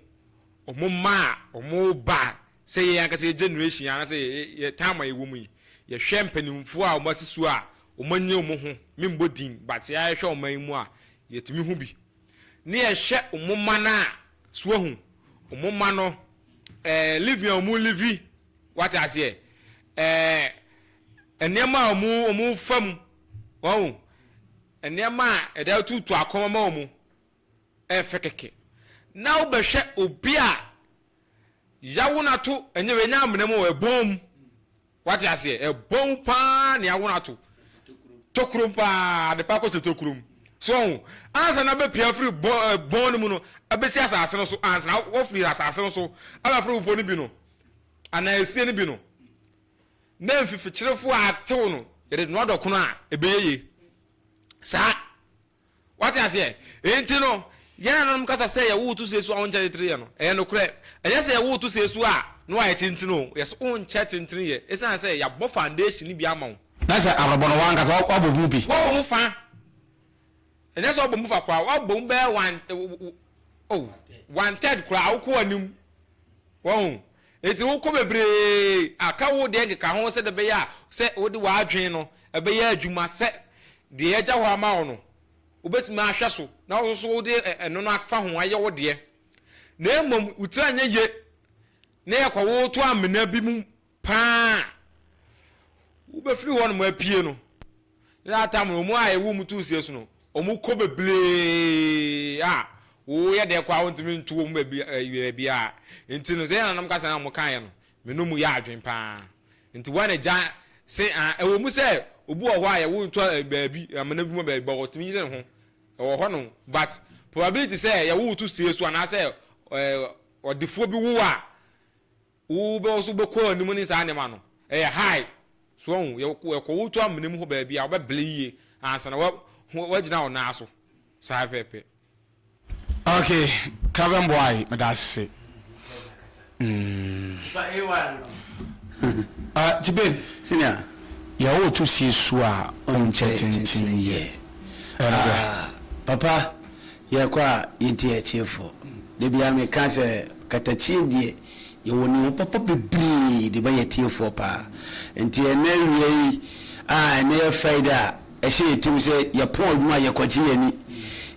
wɔn mma a wɔba sɛ yɛn ankasa yɛ generation anaasɛ yɛ yɛ time a yɛwɔ mu yi, yɛhwɛ mpanimfoɔ a wɔasi so a wɔanya wɔn ho, membɔ din, but yɛhwɛ ɔman yi mu a, yɛtumi hu bi. Ne yɛhwɛ wɔn mma no a, so wahu, wɔn mma no, eh, living a wɔn livi, wate aseɛ, eh, nneɛma a wɔn wɔn fa mu, wahu, nneɛma a ɛde atutu akɔma ma wɔn, ɛfɛ kɛkɛ. Na wobɛhwɛ obi a Yawo no ato ɛnyɛ wei nyɛ amena mu o ɛbɔn mu wate aseɛ ɛbɔn mu paa na yawo no ato tokurom paa adepa akɔhyɛ tokurom so ɔho ansa na bɛpia firi bɔn bɔn no mu no abɛsi asase no so ansa na wɔfiri asase no so abɛforo bepɔ no bi no anaa esie no bi no na mfifikyerefo a atew no yɛde noa dɔkono a ɛbɛyɛ yie saa. Wate aseɛ? Enti no, yɛn nananom kasa sɛ yɛwo to sie so a wonkyɛ titire yɛ no, ɛyɛ nokorɛ. Ɛnyɛ sɛ yɛwo to sie so a, na wayɛ tenten o, yɛse wonkyɛ tenten yɛ, esiane sɛ yɛabɔ foundation no bi ama wo. Na sɛ abrabɔ no w'ankasa wabɔ mu bi. Wabɔ mu fa. Ɛnyɛ sɛ wabɔ mu fa koraa, wabɔ mu bɛyɛ one, oh, one third koraa, wokɔ anim. Wahu? Enti wokɔ bebree a, ka wo deɛ nkeka ho sɛdeɛ ɛbɛyɛ a sɛ wode w'adwene no ɛbɛyɛ adwuma sɛ deɛ yɛagya hɔ ama wo no, wobɛtumi ahwɛ so na wo nso wode ɛno no afa ho ayɛ wo deɛ. Na mmom wo tiri anyɛ ye na yɛkɔwo to amena bi mu paa a, wobɛfiri hɔ nom apue no, na that time no, wɔn a yɛwo wɔn too sie so no, wɔn kɔ bebree a woyɛ dɛ koraa wontumi nto wɔn baabi baabiara. Nti no, sɛ yɛn nananom kasa na wɔn kaeɛ no, me no mu yɛ adwene paa. Nti wɔn agya se a ɛwɔ mu sɛ obi wɔ hɔ a yɛwo nto baabi amena bi mu baabi, but ɔtumi yere ne ho ɛwɔ hɔ nom, but probability sɛ yɛwo wo to sie so anaasɛ ɔdefoɔ bi wo a Wo bɛ nso bɛkɔ anim ne saa nneɛma no ɛyɛ high so wahu yɛkɔ wo to amena mu hɔ baabi a wobɛbrɛ yie ansa na wagyina wo nan so saa pɛpɛ. Ok Calvin Boy meda ase. Mm. Uh, Tibe, Senior. Yɛ wo to sie su a ɔnkyɛ tenten yɛ. Ah, papa, Yɛkɔ a yɛntie atiefoɔ. Da biara meka sɛ katakyie deɛ yɛwɔ nneɛma papa bebree de ma yɛn atiefoɔ paa. Nti ɛnnɛ awia yi a ɛnnɛ yɛ Friday a ɛhyɛ yɛn tirim sɛ yɛpɔn adwuma a yɛkɔgye yɛn ani.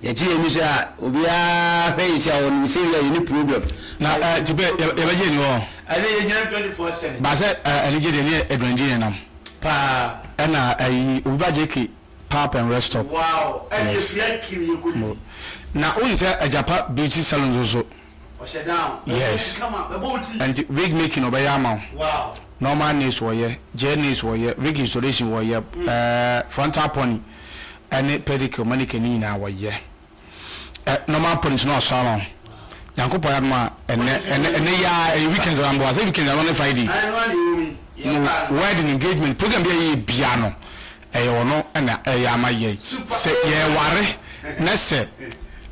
Yɛgye yɛn ani so a obiara hwɛ yɛn si a ɔnim sɛ wia yɛnni problem. Na eh, ti pɛ yɛbɛgye yɛn ani wɔ. Ɛnɛ yɛgyina 24/7. Baasɛ eh, anigye deɛ ne aduane di ne nam. Paa. Ɛna ayi obi ba gyeke. Pap and rest stop. Wow ɛne Yes. efia kiw yɛ kɔ Mo. didi. Na wonim sɛ Agyapa beauty salon nso so. Ɔhyɛ down. Bɛbɔ Yes. ti kama bɛbɔ wo ti. Ɛnti wig making ɔbɛyɛ ama wo. Wow. Normal nails wɔyɛ, gel nails wɔyɛ, wig installation wɔyɛ, ɛɛ frontal pony ɛne pedicure, manicure ne nyinaa wɔyɛ. Ɛ normal pony nso na wasɔ ama wo. Nyankopɔn adom a ɛnɛ ɛnɛ ɛnɛ yi ara ɛyɛ weekends anaa mboa sɛ weekends anaa ne Friday. Ɛno ara na ɛwɔ mu yi. Yɛ Mo paa no. wedding engagement program bi a yɛyɛ bia no ɛyɛ ɔno na ɛyɛ ama yɛn. Sɛ yɛreware na sɛ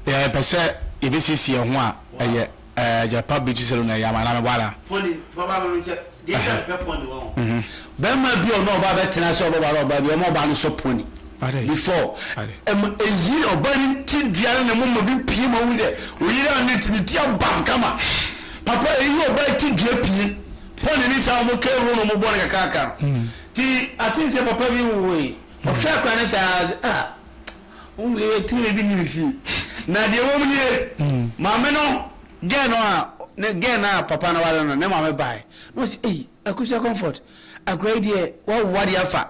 yɛpɛ sɛ yɛbɛsiesie yɛn ho a ɛyɛ ɛɛ Agyapa Beauty Salon na ɛyɛ ama anaa meboa anaa? Pony papa no nkyɛ deɛ sɛ mpɛ pony wɔ ho. Bɛrima bi a ɔne ɔbaa bɛtena sɛ ɔbɛware ɔbaa bi ɔma ɔbaa no sɔ pony before ɛma ɛyi ɔbaa no ti dua no ne moma bi pie ma wohu sɛ oyere a ne ti ne ti abam kama papa ɛyi ɔbaa ti dua pie pony ne saa ɔmo kɛ ro no ɔmo bɔ no kakraka no ti ate sɛ papa bi woe ɔhwɛ akora ne saa ah wo tiri bi ne fie na deɛ wɔm nie maame no gɛɛ no a ne gɛɛ no a papa no ware no ne maame bae na ɔsi eyi Akosua Comfort, akora yi deɛ wawo adeɛ afa.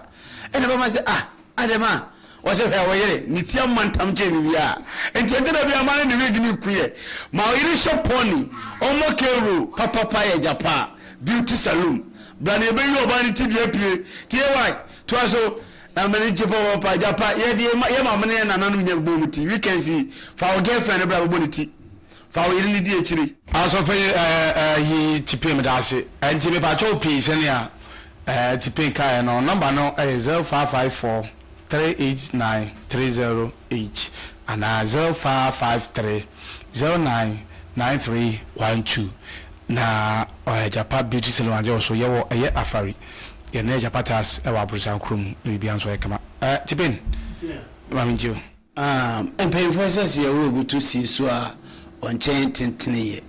Ɛna bɛma sɛ ah adɛn ma ɔsɛ hwɛ wo yere ne ti ama ntam kyɛn biribiara nti ɛnti da bi ama ne ne wig ne ku yɛ ma ɔyere hyɛ pɔni ɔmmɔ kero papapa yɛ gyapa beauty saloon bra na yɛbɛyi ɔbaa ne ti dua pie tie wai toa so na mene gye papapa gyapa yɛ deɛ yɛ maame ne yɛ nananom nyɛ bɔ mu ti weekends yi fa wo girlfriend no bra bɛbɔ ne ti Fa wo yere no di akyire. Asɔpanyin ɛɛ ɛɛ yi Tipin medaase ɛnti mepakyɛw pii sɛnea ɛɛ Tipin kaeɛ no number no ɛyɛ 0554 389 308 anaa 0553 09 9312 na ɔyɛ Agyapa Beauty Salon agye wo so yɛwɔ ɛyɛ Afari yɛne Agyapa Tiles ɛwɔ Aborosan kuro mu na biribiara nso ɛyɛ kama ɛɛ Tipin ma mentie o. Ah, mpanyimfoɔ sɛ sɛ yɛwɔ obi to si so a ɔnkyɛn tentene yɛ.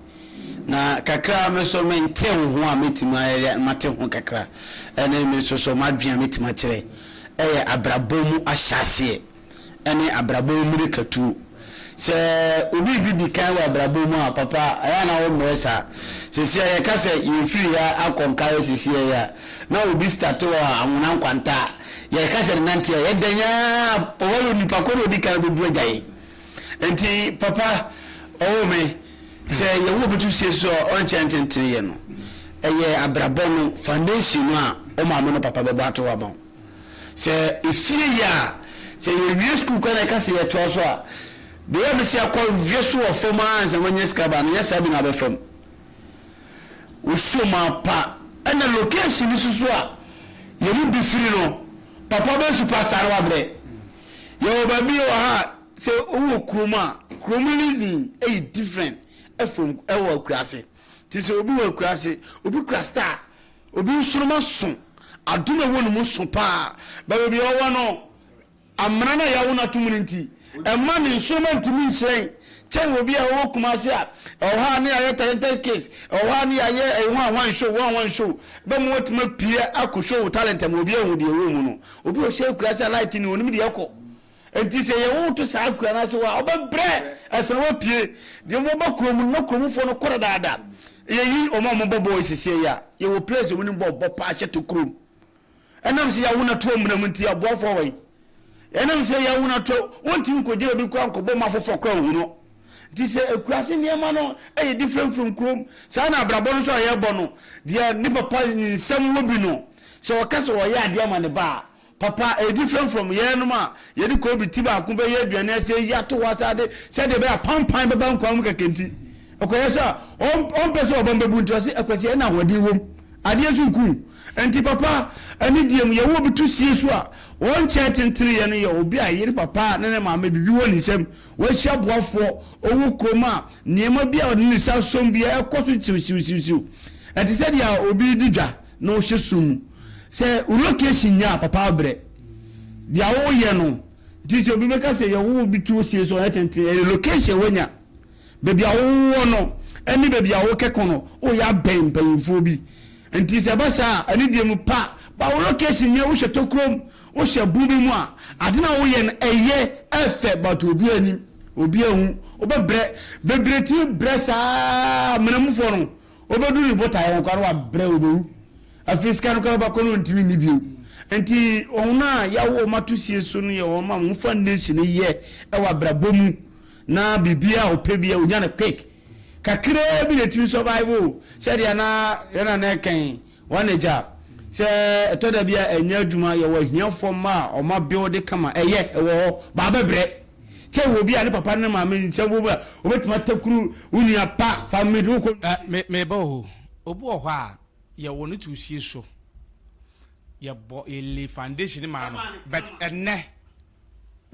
Na kakra a me nso mente ho a mɛtumi ayɛ mate ho kakra ɛne me nso so m'adwene a mɛtumi akyerɛ ɛyɛ abrabɔ mu ahyɛaseɛ ɛne abrabɔ mu mmirikatuo. Sɛ obi bi di kan wɔ abrabɔ mu a papa ɛyɛ a na wo mmerɛ saa. Sɛsi a yɛka sɛ yɛfiri ha akɔ nkaeɛ sɛsi yɛ a na obi starte wɔ Anwona Nkwanta a Yɛka sɛ nante a, yɛ dɛn ara a, ɔwɔ onipa ko na odi kan bɛdu agya yi. Nti papa ɔwoo me sɛ yɛwo obi to sie so a ɔnkyɛ ntentene yɛ no. Ɛyɛ abrabɔ no foundation no a wo maame no papa bɛbɔ ato hɔ ama wo. Sɛ efie yɛ a, sɛ yɛwie sukuu koraa na yɛka sɛ yɛtoa so a, deɛ ɛyɛ me sɛ akɔ wie so wɔ fam ara ansa wanya sika ba no, nyɛ saa bi na abɛfa mu. Osuo mu apa ɛna location no soso a yɛn mu bi firi no papa bɛ superstar no wabrɛ yɛwɔ baabi wɔ ha sɛ wowɔ kurom a kurom living ɛyɛ different ɛfam ɛwɔ akuraase. Nti sɛ obi wɔ akuraase, obi kura star, obi nsoroma so, adom a ɛwɔ ne mu so paa, but baabi a ɔwɔ no, amena no a yɛawo no ato mu no nti, ɛmma ne nsoroma ntumi nhyerɛn kyɛn obi a ɔwɔ Kumasi a ɛwɔ hɔ a ne yɛayɛ talented kids, ɛwɔ hɔ a ne yɛayɛ ɛyi hwan hwan show, hwan hwan show, bɛma watumi apue akɔ show wo talent ama obi ahu deɛ ɛwɔ mu no. Obi a ɔhyɛ akuraase a light ni, ɔnim deɛ ɛkɔ. Enti sɛ yɛwo wo to saa akura no ase hɔ a, wobɛbrɛ ansa na woapue. Deɛ wɔba kurom no, na kuromfoɔ no kɔ dadaada. Yɛyi wɔn a wɔbɔ bɔɔl seesei yi a, yɛwɔ players a wɔnim bɔɔl bɔ paa hyɛ to kurom. Ɛnam sɛ yɛawo no ato amena mu nti, aboafoɔ wɔ he? Ɛnam sɛ yɛawo no ato, wontumi nkɔgyina obi koraa nkɔbɔ ma afoforɔ koraa nhu no. Nti sɛ akuraase nneɛma no yɛ different from kurom, saa na abrabɔ no nso a yɛrebɔ no, deɛ ne papa ne nsam wɔ bi no, sɛ ɔka sɛ ɔreyɛ adeɛ ama ne ba a, Papa, ɛyɛ different from yɛnom a yɛde koobi ti baako bɛyɛ aduane ase ayi ato hɔ asa de sɛdeɛ ɛbɛyɛ a pampan bɛba nkwan mu kɛkɛ nti. Ɛkɔyɛ sɛ a ɔmpɛ sɛ ɔbam bɛbu nti ɔse Akwasi ɛna ahoɔden wom adeɛ nso nku wo. Nti papa ɛne deɛ mu yɛwɔ obi to sie so a ɔnkyɛɛ tenteneyɛ no yɛ obi a yere papa ne ne maame biribi wɔ ne nsam wahyia boafoɔ ɔwɔ kurom a nneɛma bi a ɔde ne nsa som biara ɛkɔ so siwsiwsiwsiw ɛte sɛ deɛ obi redi dwa na ɔhyɛ sum mu. Sɛ wo location nyɛ a papa abrɛ. Deɛ woyɛ no nti sɛ obi bɛka sɛ yɛwo obi tuo sie so ɔyɛ tenten ɛyɛ location wanya. Baabi a wowɔ no ɛne baabi a wokɛkɔ no woyɛ abɛn mpanyinfoɔ bi. Nti sɛ ɛba saa a ɛne deɛ mu pa ba wo location nyɛ wohyɛ tokurom wohyɛ bu bi mu a ade no a woyɛ no ɛyɛ ɛfɛ but obi anim obi ahu wobɛbrɛ bebree tumi brɛ saa mmenamufoɔ no Obedu ne botaeɛ ho koraa na wabrɛ, obewu. Afei sika no koraa bɛkɔ no ɔntumi nni bio. Nti wɔn a yɛawo wɔn ato sie so no yɛ wɔn a wɔn foundation yɛ wɔ abrabɔ mu na biribiara a ɔpɛ biara ɔnya no quick. Kakraa bi na ɛtumi survive o. Sɛdeɛ na yɛn nana reka yi, wɔn agya, sɛ ɛtɔ da bi a ɛnyɛ adwuma, yɛwɔ ahiafoɔ mma a wɔn abuild kama, ɛyɛ, ɛwɔ hɔ, but abɛbrɛ. Kyɛ wɔ obi a ne papa ne ne maame nsɛm wɔ mu a, obetumi atakuru wo nua pa fa mede wo kɔ. Eh, me, meba o. Obi wɔ hɔ a, yɛwɔ no to sie so. Yɛbɔ, yɛ lay foundation maa no. But ɛnnɛ,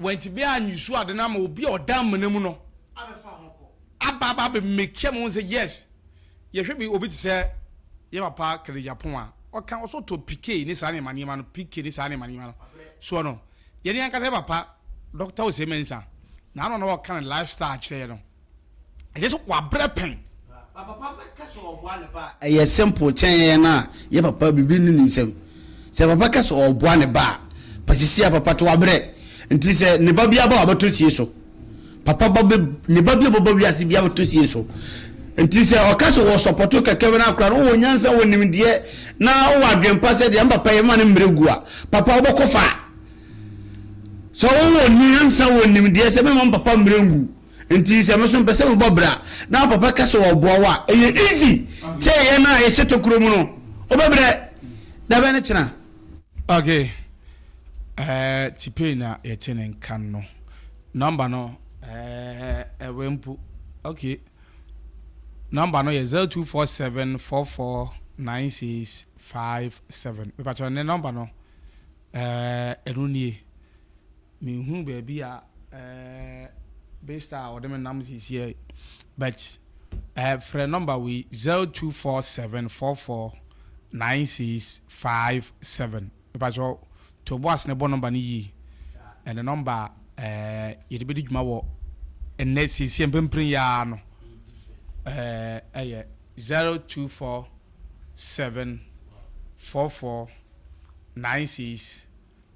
wantumi anyusu ade no ama obi a ɔda amena mu no aba aba abɛ make ama wɔn sɛ yes. Yɛhwɛ bi obi te sɛ yɛ papa Kennedy Agyapong a, ɔka ɔsɛ ɔtɔ PK ne saa nneɛma nneɛma no, PK ne saa nneɛma nneɛma no. Soɔ no, Yɛn ankasa yɛ papa Doctor Osei Mensah na ano na ɔka ne life style kyerɛ yɛ no ɛkyɛ sɛ wabrɛ pɛn. Papa bɛka sɛ ɔboa ne ba a ɛyɛ simple kyɛn yɛn a yɛ papa biribi nni ne nsam. Sɛ papa ka sɛ ɔboa ne ba a, pasisi a papa to wabrɛ nti sɛ ne ba bi aba a ɔbɛtɔ sie so. Papa ba bɛ ne ba bi a ɔbɛba wiase bi abɛtɔ sie so. Nti sɛ ɔka sɛ wɔ sɔpɔto kɛkɛ bɛ no akora no wowɔ nyansa wɔ nimdeɛ na wowɔ adwempa sɛ deɛ mpapa yɛ ma no mmerɛ gu a papa wobɛkɔ fa. Sɛ wowɔ nyansa wɔ nimdeɛ sɛ mɛma papa mmerɛ ngu nti sɛ me so mpɛ sɛ mebɔ bra na papa ka sɛ ɔboa wo a ɛyɛ easy kyɛ yɛn a yɛhyɛ tokuro mu no wobɛbrɛ dabɛn ne kyena. Okay eh, Tipei na yɛte ne nka no. Number no eh, ɛwɛ mpo. Okay. Number no yɛ 0247449657. Mepakyɛ ne number no eh, ɛno nie. Menhunu baabi a eh, Besta a ɔde me nam sisiɛ but eh, frɛ number wei 0247449657. Mepakyɛ to bo ase na bɔ number no yie. Ɛne number a eh, yɛde bɛdi dwuma wɔ ɛnnɛ siesie mprempren yi ara no eh, ɛyɛ 02474496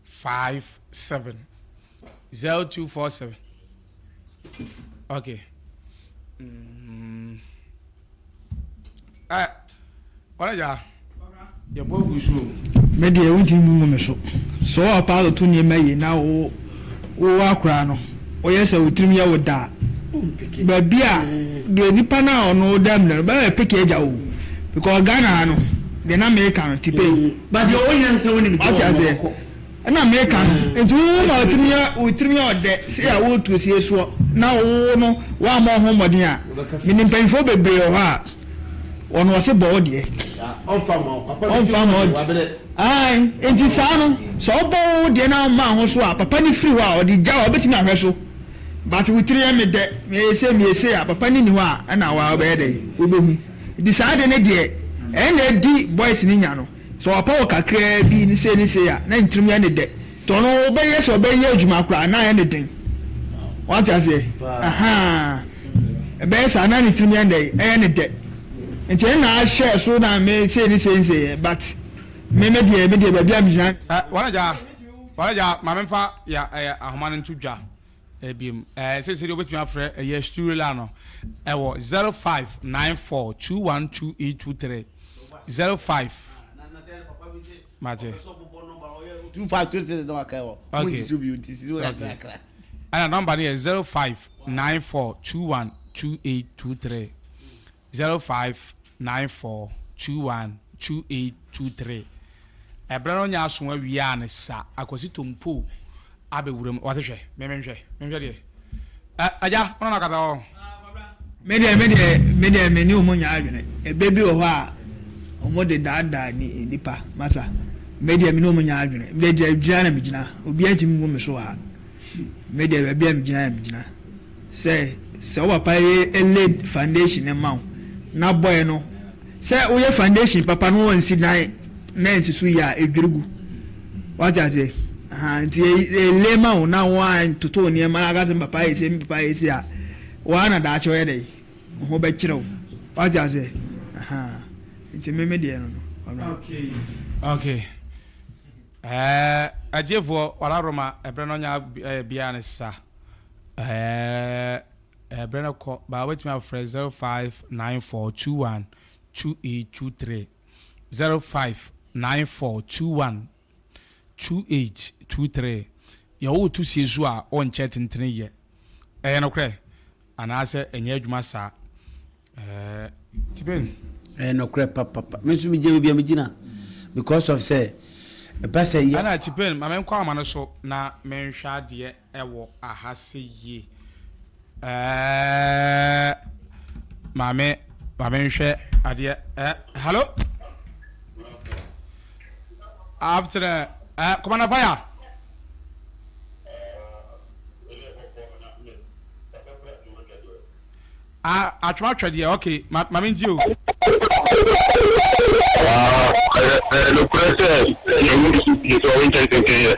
57 0247 okay mm. eh, ɔno gya yɛbɔ agu so o. Me deɛ wontumi mmu ngu me so. Sɛ wo papa atoto nneɛma yie na wo wowɔ akwadaa no, woyɛ sɛ wo tirim yɛ wo da a, baabi a deɛ nipa no a ɔno da mu no bɛyɛ peke agya wo because Ghana ha no deɛ na meka no tipe. But deɛ ɔwɔ nyansa wɔ nim deɛ Wate aseɛ? ɔkɔ. Ɛna meka no, nti wo ma wo tirim yɛ wo tirim yɛ ɔdɛ sɛ a woretu sie soɔ na wo no woammɔ wo ho mmɔden a, menim mpanyinfoɔ bebree wɔ hɔ a wɔn wɔse bɔ wo deɛ. Ɔmfa mma wo. Papa bi Ɔmfa tirim mma wo ɔdɛ wabrɛ. Ae, nti saa no sɛ wobɔ wo deɛ na womma ho so a, papa no firi hɔ a ɔde gya wo a wobɛtumi ahwɛ so. But wo tiri yɛ me dɛ, meyɛ sei meyɛ sei a, papa no nni hɔ a ɛna wo ara wobɛyɛ dɛn? Wobɛhu. Nti saa ade no deɛ ɛna ɛdi boys no nya no. Sɛ wapa wo kakraa bi ne sei ne sei a na ne tirim yɛ ne dɛ. Nti ɔno wobɛyɛ sɛ ɔbɛyɛ adwuma koraa na ayɛ ne den. Wate aseɛ? Ahaa. Ɛbɛyɛ saa na ne tirim yɛ ne dɛ, ɛyɛ ne dɛ. Nti ɛna ahyɛ so na me sei ne sei ne sei but me me deɛ me deɛ baabi a megyina. Ɛ wɔn agya wɔn agya maame nfa ya ɛyɛ ahoma no nto dwa ɛbiem ɛɛ sese deɛ wobɛtumi afrɛ ɛyɛ studio no ɛwɔ 0594212823 05 mate. 2523 na waka wɔ. Okay. Okay. Ɛna nɔmba no yɛ 0594212823 0594212823 Ɛberɛ no nyɛ aso awie a ne sa Akwasi Tompo abɛwura mu wate hwɛ me menhwɛ menhwɛ deɛ ɛ agya wo na nakasa hɔ. Me deɛ me deɛ me deɛ me ne wɔn nyɛ adwene ɛbɛ bi wɔ hɔ a wɔn de daadaa ni nipa masa me deɛ me ne wɔn nyɛ adwene me deɛ gyina na me gyina obiara ntumi ngu me so wɔ ha me deɛ baabi a me gyina yɛ me gyina sɛ sɛ wo papa yɛ laid foundation no ma wo na bɔɛ no sɛ woyɛ foundation papa no wɔnsi dan na nsi so yie a edwiri gu wate aseɛ ahaa nti ele ma wo na wɔantoto nneɛma na aka sɛ me papa yɛ sei me papa yɛ sei a waa na daakye ɔyɛ dɛ wo ho bɛkyerɛ wo wate aseɛ ahaa nti me me deɛ no no. Okay okay ɛɛ atiefoɔ wala roma ɛbrɛ no nya ɛɛ biara ne sa ɛɛ ɛbrɛ no kɔ baa wobɛtumi afrɛ 0594212823 0594212823 Yɛ wo to sie so a ɔnkyɛ tentene yɛ. Ɛyɛ nokorɛ anaasɛ ɛnyɛ adwuma saa? Ɛɛ Tipin. Ɛyɛ nokorɛ papapa. Me nso megyina baabi a megyina because of sɛ ɛba sɛ yɛ. Ɛna Tipin ma menkɔ ahoma no so na menhwɛ adeɛ ɛwɔ aha se yie. Ɛɛ maame maame nhwɛ adeɛ ɛɛ hello after ɛɛ commander fire. Ah, atwom atwɛ deɛ okay ma maame nti o. Ɛyɛ nokorɛ sɛ yɛn mu bi sɛ ɔrenkyɛn tenten yɛ.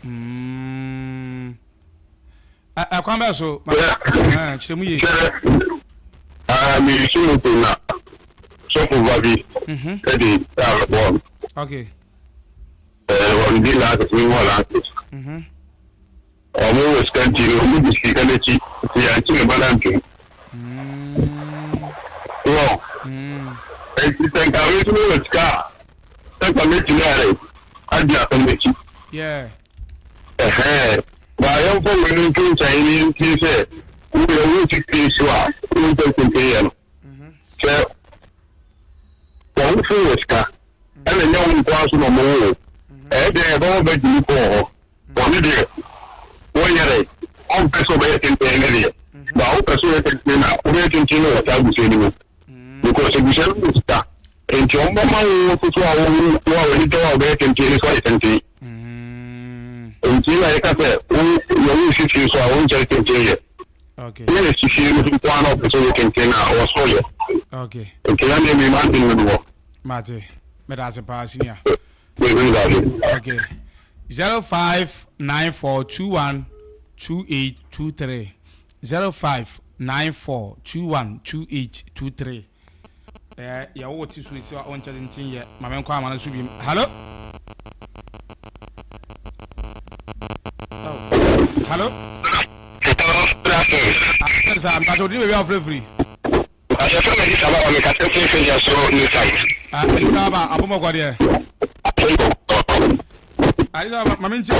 Mm. Ɛkwan bɛɛ so? Kyerɛ mu yie. Sɛ meyusu moto na sɔfo ba bi de kaa bɛbɔɔ me. Okay. Wɔn di lances, mi wɔ lances. Wɔn wɔ sika nti no, wɔn di sika n'akyi nti yɛnkye ne ba no antom. Wɔ. Nti sɛ nka me nso mewɔ sika a, sɛ nka mɛtumi ayɛ adi asɛm n'akyi. Yeah. Ɛhɛɛ, ma yɛmfa wei no nto nkyɛn na yɛntie sɛ woyɛ wo titire so a wompɛ nkonten yɛ no. Sɛ w'awofo wɔ sika ɛna ɛnyɛ wo nko ara so na wɔwɔ wo, ɛyɛ dɛn ɛbɛma bɛgye nipa wɔ hɔ. Wɔn deɛ wɔnyɛ dɛ, ɔmpɛ sɛ ɔbɛyɛ tenten ne deɛ, ba wopɛ sɛ ɔyɛ tenten na wobɛyɛ tenten no wɔ saa abusua no mu. Because abusua no wɔ sika, nti wɔbɛma wo nso so a wo wo a w'ani da hɔ a wobɛyɛ tenten no so ayɛ tenten. Nti na yɛka sɛ wo yɛ wo si fie so a wonkyɛre tenten yɛ. Okay. Woyɛ si fie no so nko ara na ɔpɛ sɛ ɔyɛ tenten a ɔwɔ so yɛ. Okay. Nti na deɛ mema adwene no wɔ. Mate. Meda ase paa senior. Mede ase. Okay. 059421 2823 059421 2823 Ɛɛ yɛ wo te so esi a ɔnkyɛ tenten yɛ ma me nkɔ ama no so bi hello oh hello asɛ sa mpatɛ odin baabi a wɔfrɛ firi Asɛ fɛ mɛ Addis Ababa me kasa firi Fɛdia so new site. Ah Addis Ababa abomɔkɔ deɛ. Addis Ababa ma me nti. Ah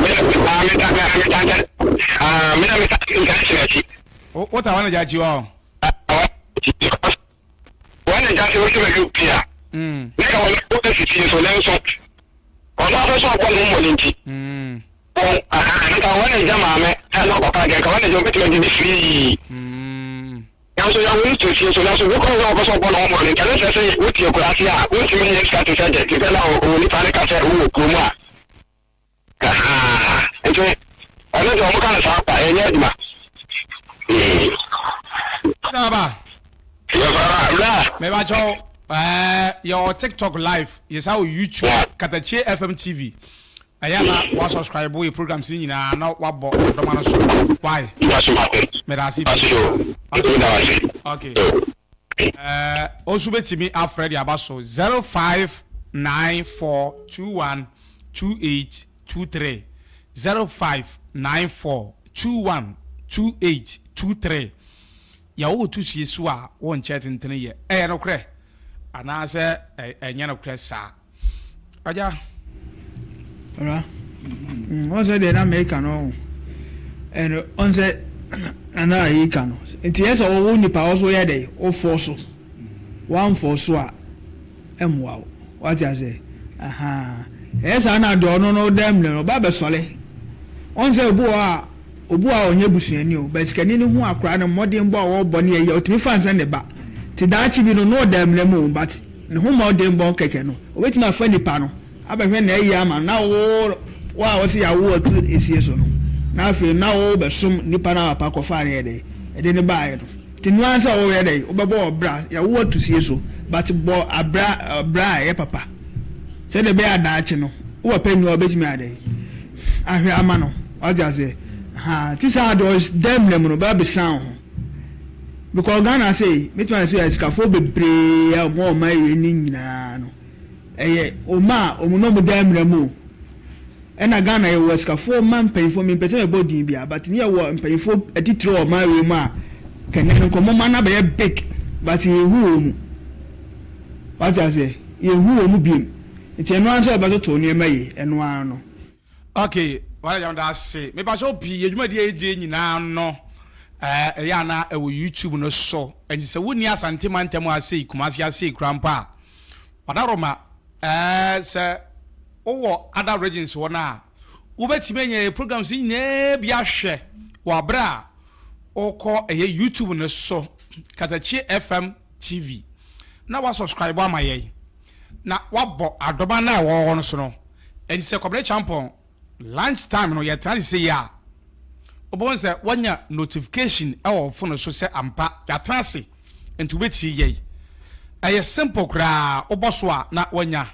me ta me ta me ah me na me ta international akyi. Wo ta wɔn agya akyi wɔ. Wɔn agya sɛ wosi baabi obi a. Ne ka wɔn wɔ asisi nso nanso ɔno afɛ so ɔbɔ ne ho mmɔden nti. Wɔn aha nka wɔn agya maame ɛna ɔpapa deɛ nka wɔn agya obetumi adidi firii. Nanso yɛawo no te fie so, nanso bi kɔ sɛ ɔpɛ sɛ ɔbɔ ne ho mmɔden. Ɛno nkyerɛ sɛ wote akuraase a wontumi nyɛ sika te sɛ deɛ te sɛ na onipa no ka sɛ wowɔ kurom a. Ahaa, nti ɛno deɛ wɔka no saa kwa, ɛnyɛ adwuma. Saba. Yɛfara, bra. Mebakyɛw. Ɛɛ yɛwɔ TikTok live, yɛsan wɔ YouTube, Katakyie FM TV. Ɛyɛ a na wa subscribe yɛ programs no nyinaa na wabɔ adɔma no so. Why? Meda ase pii. Okay. Ɛɛ osu betumi afrɛ de aba so 0594212823 0594212823 Yɛ wo to sie so a wo nkyɛ tentene yɛ. Ɛyɛ nokorɛ anaasɛ ɛnyɛ nokorɛ saa? Agya. Ɔra. Mm, wɔn sɛ deɛ na meka no ho. Ɛno, wɔn sɛ nana ayi ka no. Nti yɛ sɛ ɔwɔ nipa ɔso yɛ dɛ, ɔfɔ so. Wɔamfɔ so a, ɛmmoa wo. Wate aseɛ? Ahaa. Ɛyɛ saa na deɛ ɔno no da mmerɛ no, ɔba bɛsɔre. Wɔn sɛ obi wɔ hɔ a, obi wɔ hɔ a ɔnyɛ busuani o, but sikani no hu akwadaa no mmɔdenbɔ a ɔrebɔ ne ayi a, ɔtumi fa no sɛ ne ba. Nti daakye bi no, na ɔda mmerɛ mu o, but ne ho mmɔdenbɔ kɛkɛ no, ɔbɛtumi afa nipa no abɛhwɛ n'ayi ama no, na wo, wo a wɔse yɛawo wo atu esie so no, na afei na wobɛsom nipa no a papa kɔfaa no yɛ dɛn, ɛde no baeɛ no. Nti noaa sɛ woyɛ dɛn wobɛbɔ ɔbra yɛwo ato sie so but bɔ abra bra a ɛyɛ papa sɛdeɛ ɛbɛyɛ a daakye no wo papa nni hɔ a wobɛtumi ayɛ dɛn ahwɛ ama no wate aseɛ ahaa nti saa deɛ ɔda mmerɛ mu no bɛba bɛsan wo ho because Ghana sei mɛtumi ayɛ sɛ yɛ sikafoɔ bebree a wɔn a wɔn ayɛ ne nyinaa no ɛyɛ wɔn a wɔn na wɔn da mmerɛ mu o. Ɛna Ghana yɛwɔ asikafoɔ mma mpanyinfoɔ mempɛ sɛ mebɔ din biara but ne yɛwɔ mpanyinfoɔ atitire wɔ ɔman wei mu a kɛnɛ no nkɔmmɔ ma no abɛyɛ big but yɛnhu wɔn mu wate aseɛ yɛnhu wɔn mu biem nti ɛno ara sɛ wɔbɛtoto nneɛma yie ɛno ara no. Ok wala yɛda ase mepakyɛw pii yɛ dwumadi a yɛdie nyinaa no ɛyɛ ana ɛwɔ YouTube no so ɛnti sɛ wonni Asante mantam asei Kumasi asei koraa mpo a wadaroma ɛɛ sɛ Wowɔ other regions hɔ no a, wobɛtumi anya yɛn programs yi nyinaa bi ahwɛ wɔ aberɛ a wokɔ ɛyɛ YouTube no so, Katakyie FM TV, na wa subscribe ama yɛn, na wabɔ adɔma no a ɛwɔ hɔ no so no. Ɛnti sɛ Kwabena Kyampɔn lunch time no yɛtena ase sei a, wobɛhu sɛ woanya notification wɔ wo phone so sɛ ampa yɛatena ase nti wobɛtie yɛn. Ɛyɛ simple koraa, wobɔ so a na woanya.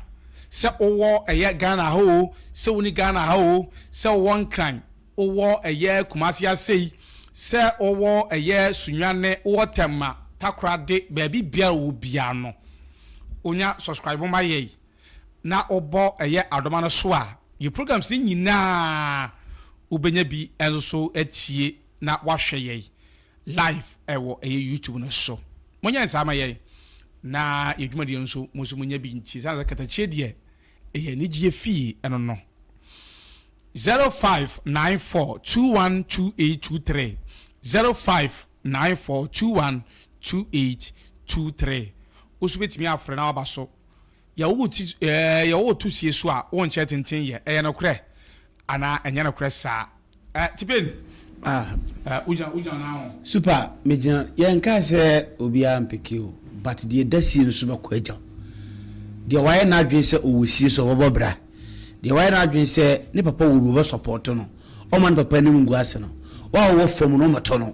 Sɛ wowɔ ɛyɛ Ghana ha oo, sɛ wonni Ghana ha oo, sɛ wowɔ Nkran, wowɔ ɛyɛ Kumasi asei, sɛ wowɔ ɛyɛ Sunyani, wowɔ Tema, Takoradi, baabi biara wowɔ biara no, wonya subscribe ma yɛn na wobɔ ɛyɛ adoma no so a, yɛ programs no nyinaa wobɛnya bi nso so atie na wahwɛ yɛn live ɛwɔ ɛyɛ YouTube no so. Monyɛ no saa ma yɛn na yɛ dwumadie nso mo nso monya bi ntie. Sane sɛ katakyie deɛ ɛyɛ anigyeɛ fie ɛno no. 0594212823 0594212823 wo nso bɛtumi afrɛ na waba so. Yɛwo wo ti ɛɛ yɛwo wo to sie so a wonkyɛ tenten yɛ ɛyɛ nokorɛ anaa ɛnyɛ nokorɛ saa ɛ Tipin Ah. ɛ wogyina wogyina nan ho. Super megyina yɛnkaa sɛ obiara mpeke o but deɛ ɛda sie no so bɛkɔ agya wo deɛ wayɛ n'adwene sɛ ɔwɔ sie so ɔbɛbɔ bra deɛ wayɛ n'adwene sɛ ne papa wɔ bi ɔbɛ support no ɔma ne papa anim ngu ase no wo a wowɔ fam no ɔmmɛtɔ no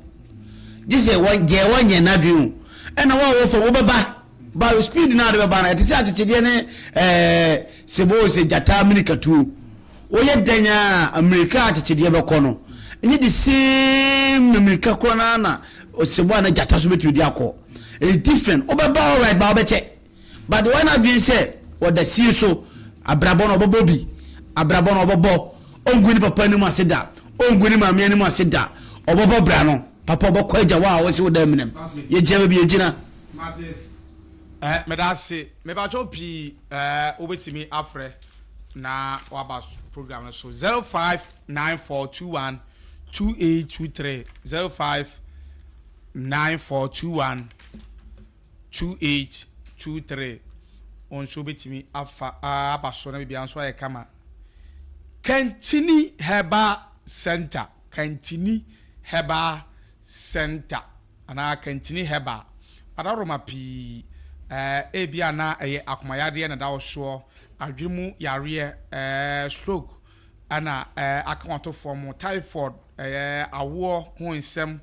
gye sɛ deɛ wanyɛ n'adwene o ɛna wo a wowɔ fam wobɛba Ba speed no a wode bɛba no, ɛte sɛ akyekyedeɛ ne ɛɛ sebo sɛ gyata mmirikatuo. Woyɛ dɛn a mmirika a akyekyedeɛ bɛkɔ no, ɛnyɛ the same mmirika korɔ no ara na sebo anaa gyata so bɛtumi de akɔ. Ɛyɛ different. Wobɛba alright ba wobɛkyɛ. But deɛ wayɛ n'adwene sɛ ɔda sie so, abrabɔ no ɔbɛbɔ bi, abrabɔ no ɔbɛbɔ, ɔngu ne papa anim ase da, ɔngu ne maame anim ase da, ɔbɛbɔ bra no, papa ɔbɛkɔ agya wo a wose woda amina mu. Yɛgyina baabi yɛgyina. Mate eh meda ase mepakyɛw pii eh wobɛtumi afrɛ na waba program no so 059421 2823 059421 2823 wo nso wobɛtumi afa aba so na biribiara nso ayɛ kama. Kantini Herbal Center Kantini Herbal Center anaa kantini herbal adaworoma pii ɛɛ ebia na ɛyɛ akomayadeɛ na ɛda wo soɔ, adwene mu yareɛ ɛɛ stroke ɛna ɛɛ aka wato fam, typhoid ɛyɛ awoɔ ho nsɛm,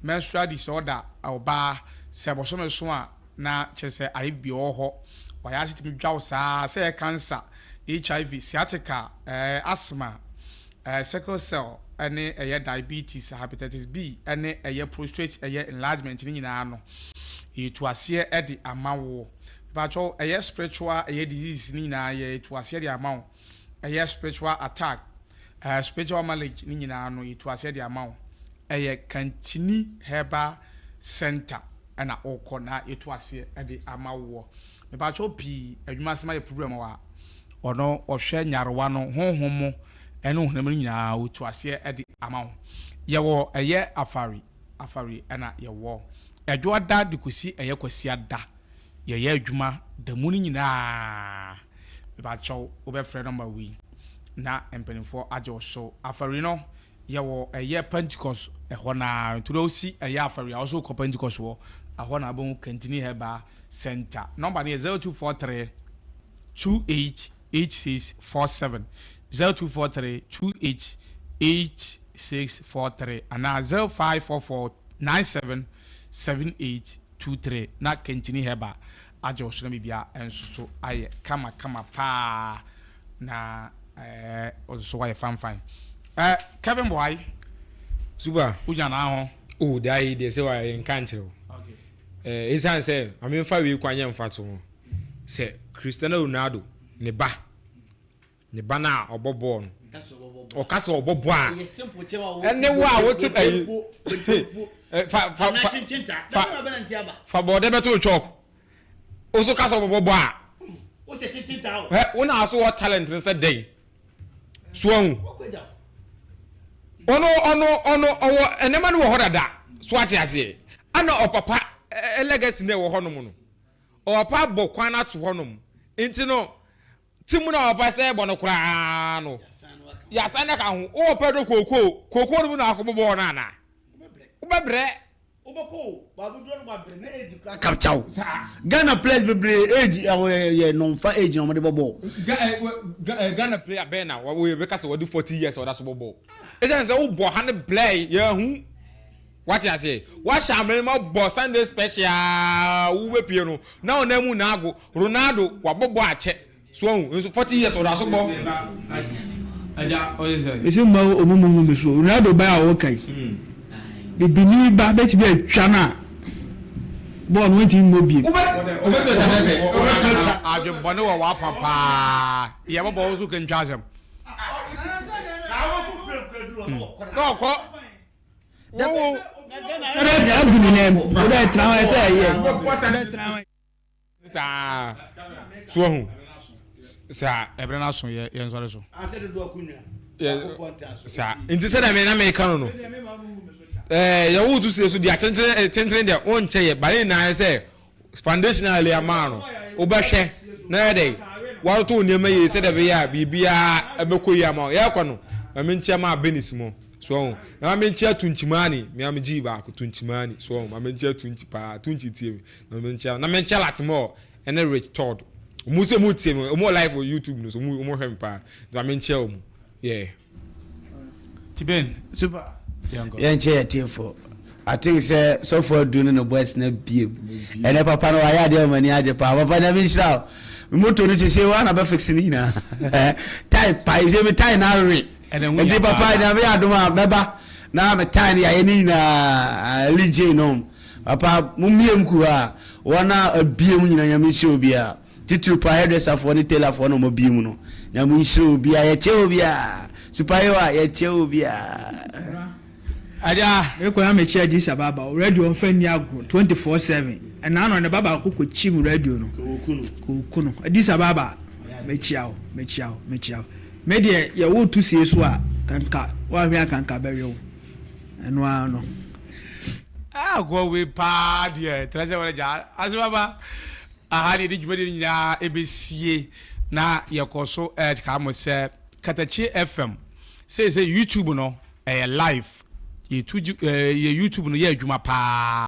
menstrual disorder ɔbaa sɛ bosome so a. na kyerɛ sɛ ayɛ biribi wɔ hɔ. Wayɛ ase tumi dwa wo saa sɛ ɛyɛ cancer, HIV, sciatica, ɛɛ asthma, ɛɛ sickle cell ɛne ɛyɛ diabetes, hepatitis B ɛne ɛyɛ prostrate ɛyɛ enlargement ne nyinaa no yɛtu aseɛ ɛde ama wo. Mepakyɛw ɛyɛ spiritual ɛyɛ diseases ne nyinaa yɛtu aseɛ de ama wo. Ɛyɛ spiritual attack, ɛɛ spiritual marriage ne nyinaa no yɛtu aseɛ de ama wo. Ɛyɛ Kantini Herbal Center ɛna wokɔ na yɛtu aseɛ de ama woɔ. Mepakyɛw pii adwuma asɛm ayɛ problem wɔ a ɔno ɔhwɛ nyarewa no honhom mu ɛne honam no nyinaa ɔtu aseɛ de ama wo. Yɛwɔ ɛyɛ Afari, Afari ɛna yɛwɔ Ɛdwoada de kɔsi ɛyɛ Kwasiada yɛyɛ adwuma da mu no nyinaa. Mepakyɛw wobɛfrɛ nɔmba wei na mpanimfoɔ agye wo so. Afari no Yɛwɔ ɛyɛ Pentecost ɛhɔ no ara, nti wode wosi ɛyɛ afɔre a, wo nso wokɔ Pentecost hɔ, ɛhɔ na wobɛhu Kantini Herbal Center. Nɔmba no yɛ 0243 28 8647, 0243 28 8643 anaa 0544 97 7823 na Kantini Herbal agye wo so na biribiara nso so ayɛ kama kama paa na ɛɛ nso wayɛ fanfan. Ɛɛ Kevin Boai. Super. Wogyina naa ho. Oh, daa yi deɛ sɛ wayɛ nka nkyerɛ wo. Ɛɛ esan sɛ maame nfa wei kwan yɛ nfa to ho sɛ Cristiano Ronaldo ne ba. Ne ba no a ɔbɔ bɔɔl no, ɔka sɛ ɔbɔ bɔɔl a, ɛne wo a wote ayi fa fa fa fa fa bɔɔdɛ bɛto chalk wo so ka sɛ ɔbɛbɔ bɔɔl a, ɛ wo na so wɔ talent no sɛ dɛn so ahu ɔno ɔno ɔno ɔwɔ nneɛma no wɔ hɔ dada so ate aseɛ ana ɔpapa legacy na ɛwɔ hɔnom no ɔpapa bɔ kwan ato hɔnom nti no. Ti mu na ɔpɛ sɛ bɔ no koraa no, yɛasan aka ho. Wowɔ pɛ do kookoo, kookoo no mu na akɔbɔ bɔɔl no anaa? Wobɛbrɛ. Wobɛkɔ o, baaboduro no wabrɛ na age koraa capture wo. Ghana players bebree age yɛ nɔnfa age na wɔde bɔ bɔɔl. Ghana player bɛn na wɔbɛka sɛ wɔde 40 years a ɔda so bɔ bɔɔl? Ɛsiane sɛ wobɔ ha no brɛ yɛahu. Wate aseɛ? Wahyɛ amena mu abɔ Sunday special wobɛpie no na ɔnan mu na ago. Ronaldo wabɔ bɔ akyɛ so wahu nso 40 years ɔda so bɔ. Mese mma ɔmo mu ngu me so. Ronaldo ba a ɔka yi, bibini ba bɛtumi atwa no a bɔɔl no wɔntumi mmɔ biem. Adwenbɔne wɔ w'afa paa. Yɛbɔbɔ wo so kentwa asɛm. Na ɔkɔ. Wo. Ɛbɛ gu ne nan mu. Wodɛ tena hɔ ɛsɛ ɛyɛ. Wodɛ tena hɔ. Saa so wahu saa. Ɛbrɛ no aso yɛ yɛn sɔre so. Saa nti sɛ dɛm na meka no no ɛɛ yɛ wo tu sie so deɛ tentene tentene deɛ wonkyɛ yɛ ba ne nyinaa sɛ Foundation a Leah maa no, wobɛhwɛ na ayɛ dɛn? Woatoto wo nneɛma yie sɛdeɛ ɛbɛyɛ a biribiara bɛkɔ yie ama wo. Yɛrekɔ no, ma menkyia maa Bernice mo. So ɔho? Na ma menkyia Tunchimani, me a megyee baako, Tunchimani. So ɔho? Ma menkyia Tunchi paa, Tunchi tie me. Na ma menkyia, na menkyia Latimore ɛne Rich Todd. Wɔn sɛ wɔn tie me, wɔn wɔ live wɔ YouTube no so, wɔn wɔn hwɛ me paa. Nti ma menkyia wɔn. Yeah. Tiben, super. Yɛnkyɛ yɛ tiefo. I think sɛ sɔfo adu ne ne boys na biem. Ɛnɛ papa no wayɛ adeɛ ma ani agye paa. Papa nyame nhyira wo. Me moto no sese wa na bɛ fix ne nyinaa. Tai pae sɛ me tai na awe. Nti papa nyame yɛ adom a mɛba na me tai no yɛayɛ ne nyinaa. Ali J nom. Papa mo mmiem ku a wɔn a abiem nyinaa nyame nhyira obiara. Titiriw paa hairdresser foɔ ne tailor foɔ na ɔmo abue mu no. Nyame nhyira obiara, yɛkyɛ obiara. Super-Yewa, yɛkyɛ obiara. Agya, me kɔ na me kye Addis Ababa o, radio ɔnfa nni agorɔ 24/7, ɛna ano ne ba baako kɔ kyim radio no, kɔ ku no, Addis Ababa, me kyia wo, me kyia wo, me kyia wo, me deɛ yɛ wo to sie so a, kanka, woahwɛ a kanka bɛwe wo, ɛno ara no. Ah, akoa wei paa deɛ, kyerɛ sɛ wɔn agya, ase baba. Aha na yɛde dwumadie no nyinaa ɛbɛsie na yɛkɔ so ɛka mo sɛ Katakyie FM seesei YouTube no ɛyɛ live yɛtu yɛ YouTube no yɛ adwuma paa.